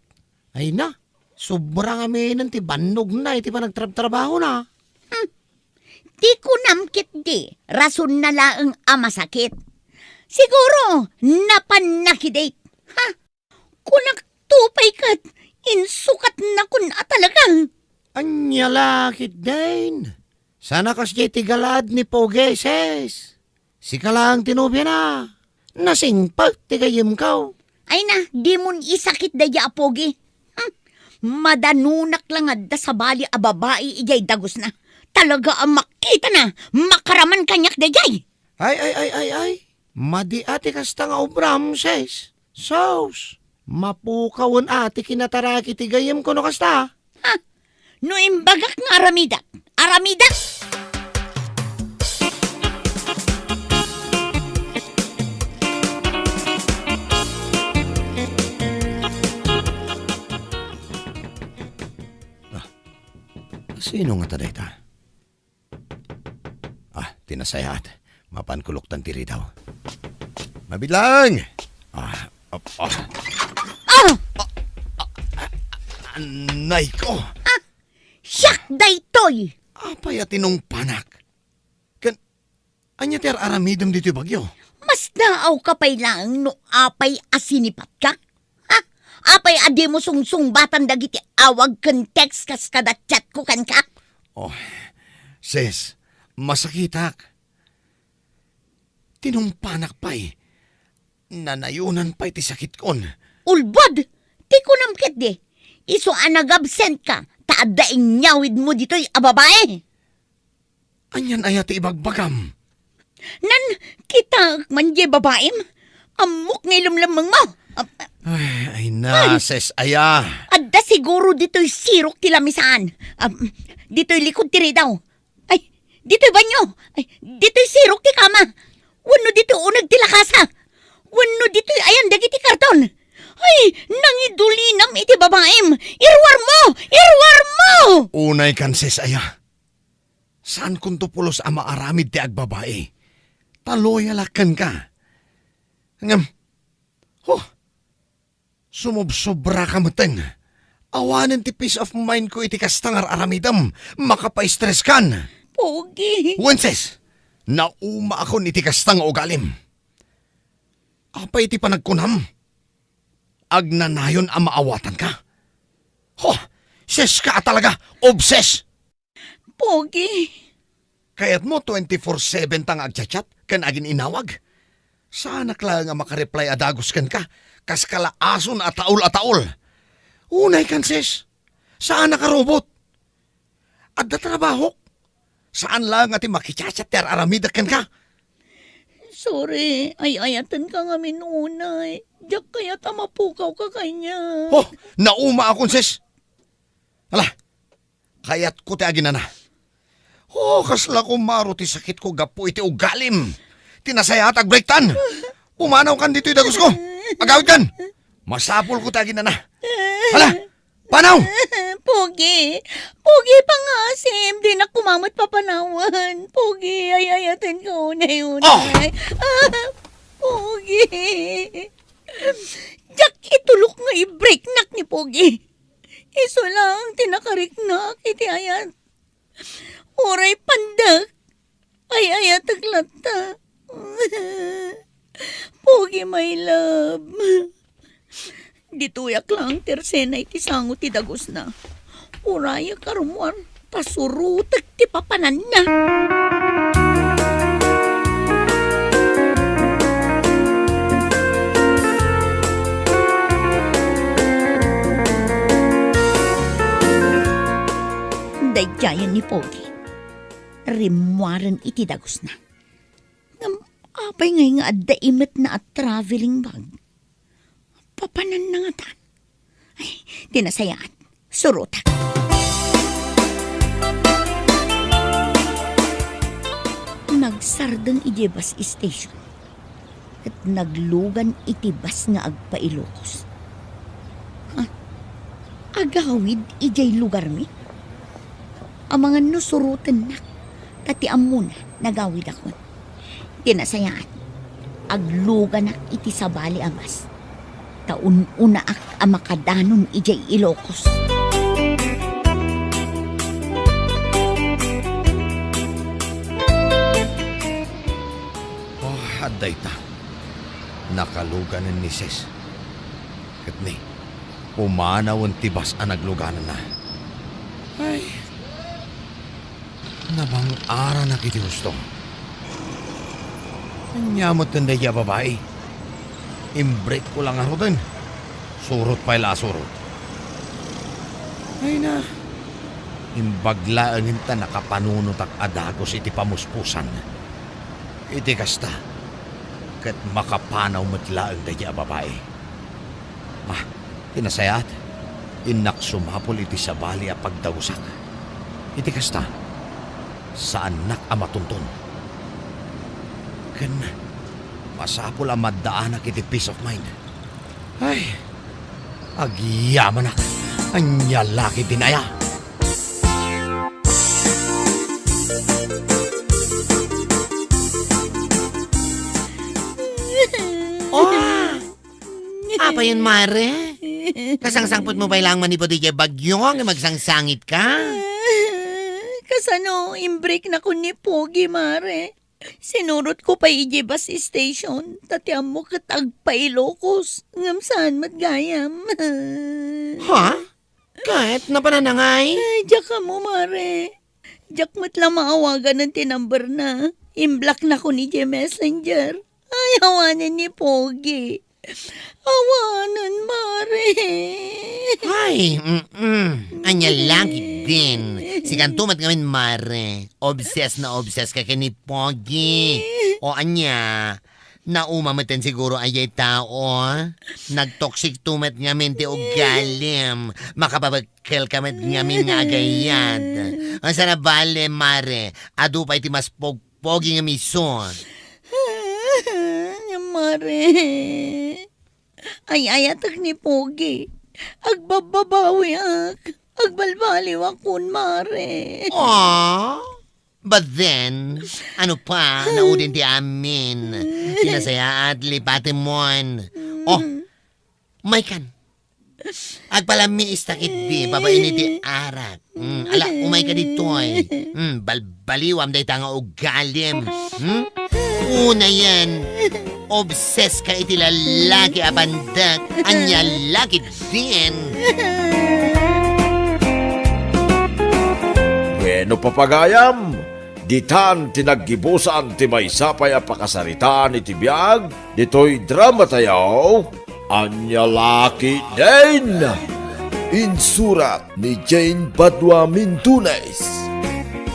Ay na, sobra ngaminen ti bannogna iti panagtrabtrabahona. Hmm. Ti kunam ketdi, rasonna laeng a masakit. Siguro, napanna ki date. Ha? Kunak to pay ket insukatnakon a talaga. Ania la ketdin? Saan a kasdiay ti galaad ni Pogi, sis? Sika laeng ti nobiana. Nasingpet ti gayyemko. Ay na, dimon isakit daydiay a Pogi. Hmm, madanonak la nga adda sabali a babai idiay dagusna. Talaga a makitana, makaraman kaniak daydiay. Ay, ay, ay, ay, ay. Madi a ti kasta nga obram, sis. Sus, mapukawen a ti kinataraki ti gayyemko no kasta. Ha? No imbagak nga aramidak, aramidak! Sino ngata dayta? Ah, ti nasayaat. Mapanko luktan ti ridaw. Mabilang! Ah, ah, ah. Ah! Ah, ah, ah, anay ko! Ah, siak daytoy! Apay a tinungpanak? Ken, ania ti ar-aramidem ditoy bagyo? Mas naawka pay laeng no apay a sinipatka? Ha? Apay a dimo sungsungbatan dagiti awag ken text kas kada chatko kenka? Oh, sis, masakitak. Tinungpanak pay. Nanayonan pay ti sakitkon. Ulbod! Ti kunam ketdi, isu a nagabsentka, ta adda inyawidmo ditoy a babae. Anian aya ti ibagbagam? Nan, kitaek man diay babaem. Ammok nga ilemlemmengmo. Am-, Ay, ay na, ay. Ses aya. Adda siguro ditoy sirok ti lamisaan. Am, ditoy likod ti ridaw. Ay, ditoy banyo. Ay, ditoy sirok ti kama. Wenno ditoy uneg ti lakasa. Wenno ditoy ayan dagiti karton. Ay, nangidulinam iti babaem. Iruarmo! Iruarmo! Unay kan, ses aya. Saankonto pulos a maaramid ti agbabai. Ta loyalak kenka. Ngem, huh, sumobsobra ka metten. Awanen ti peace of mind ko iti kasta nga ar-aramidem. Makapastress kan. Pogi. Wences, naumaakon iti kasta nga ugalim. Apay ti panagkunam? Agnanayon a maawatanka? Ho, ses ka a talaga, obses! Pogi. Kayatmo twenty-four seven ta nga agchat-chat ken agin-inawag? Saanak laeng a makareply a dagus kenka, kas kalaason a taol a taol. Unay kan, sis. Saanak a robot. Adda trabahok. Saan laeng a ti makichat-chat ti ar-aramidek kenka. Sorry, ay-ayatenka ngamin unay. Diak kayat a mapukawka kaniak. Oh, naumaakon, sis. Ala, kayatko ti aginana. Oh, kasla kumaro ti sakitko gapu iti ugalim. Ti nasayaat, agbreaktan. Pumanawkan ditoy dagusko. Agawidkan. Masapulko ti aginana. Hala, panaw! Pogi, Pogi, pangasim, dinak koma met papanawen. Pogi, ay-ayatenka unay-unay. Ah! Ah, Pogi. Diak itulok nga ibreaknak ni Pogi. Isu laeng ti nakariknak iti ayat. Uray pandek, ay-ayatek latta. Pogi, my love. Ditoyak laeng ti arsena iti sango ti dagusna. Urayek a rummuar, ta surotek ti papananna. Daydiayen ni Pogi. Rimmuaren iti dagusna. Ngem apay ngay nga adda imetna a traveling bag? Papananna ngata. Ay, ti nasayaat. Surotak. Nagsardeng idiay bus station. Ket naglugan iti bus nga agpa-Ilocos. Ha? Agawid idiay lugarmi? Amangan no surotennak, ta ti ammona, nagawidakon. Ti nasayaat, agluganak iti sabali a bus. Ta un-unaak a makadanon idiay Ilocos. Oh, adda ita. Nakaluganen ni Ses. Ket ni, pumanawen ti bus a nagluganenna. Ay, nabang-aranak iti husto. Ania met daydi a babai? Imbreakko la ngaruden. Surot pay la a surot. Ay na, imbag laengen ta nakapanunotak a dagus iti pamuspusan. Iti kasta, ket makapanaw met laeng daydi a babai. Ah, ti nasayaat, innak sumapul iti sabali a pagdagusak. Iti kasta, saannak a matunton. Ken masapul a maddaanak iti peace of mind. Ay, agyamanak. Ania la ketdin aya? Ah! Apayen, mare? Kasangsangpetmo pay laeng manipud idiay bagyo nga magsangsangitka? Kasano, imbreaknakon ni Pogi, mare. Sinurotko pay idiay bus station, ta ti ammo ket agpailokos, ngem saan met gayam. Ha? Ket napananangay? Ay, diak ammo, mare. Diak met la maawaganen ti numberna. Imblocknakon idiay messenger. Ay, awanen ni Pogi. Awanen, mare. Ay, mm-mm. Ania la ketdin. Sikanto met ngamin, mare. Obses na obses ka ken ni Pogi. O ania, nauma metten siguro a diay tao. Nagtoksikto met ngamin ti ugalim. Makapabekkel ka met ngamin nga agayat. Ania, saan a bale, mare. Adu pay ti mas pog- Pogi nga miso. Mare. Ay-ayatek ni Pogi. Agbabbabawiak. Agbalbaliwakon, mare. Aw? But then, ano pa, naudin ti amin. Ti nasayaat, lipatemon. O, maykan. Agpalammiista ketdi babaen iti arak. Mm, ala, umayka ditoy. Mm, balbaliwam dayta nga ugalim. Mm? Unayen, obses ka iti lalaki a pandak. Ania la ketdin. Wenno, papagayam, ditan ti naggibusan ti maysa pay a pakasaritaan iti biag ditoy dramatayo, Ania la ketdin. Insurat ni Jane Badua Mintunes.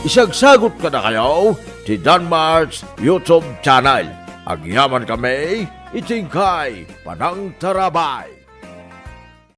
Isagsagut kadakayo ti Danmart's YouTube channel. Agyamankami iti inkay panangtarabay.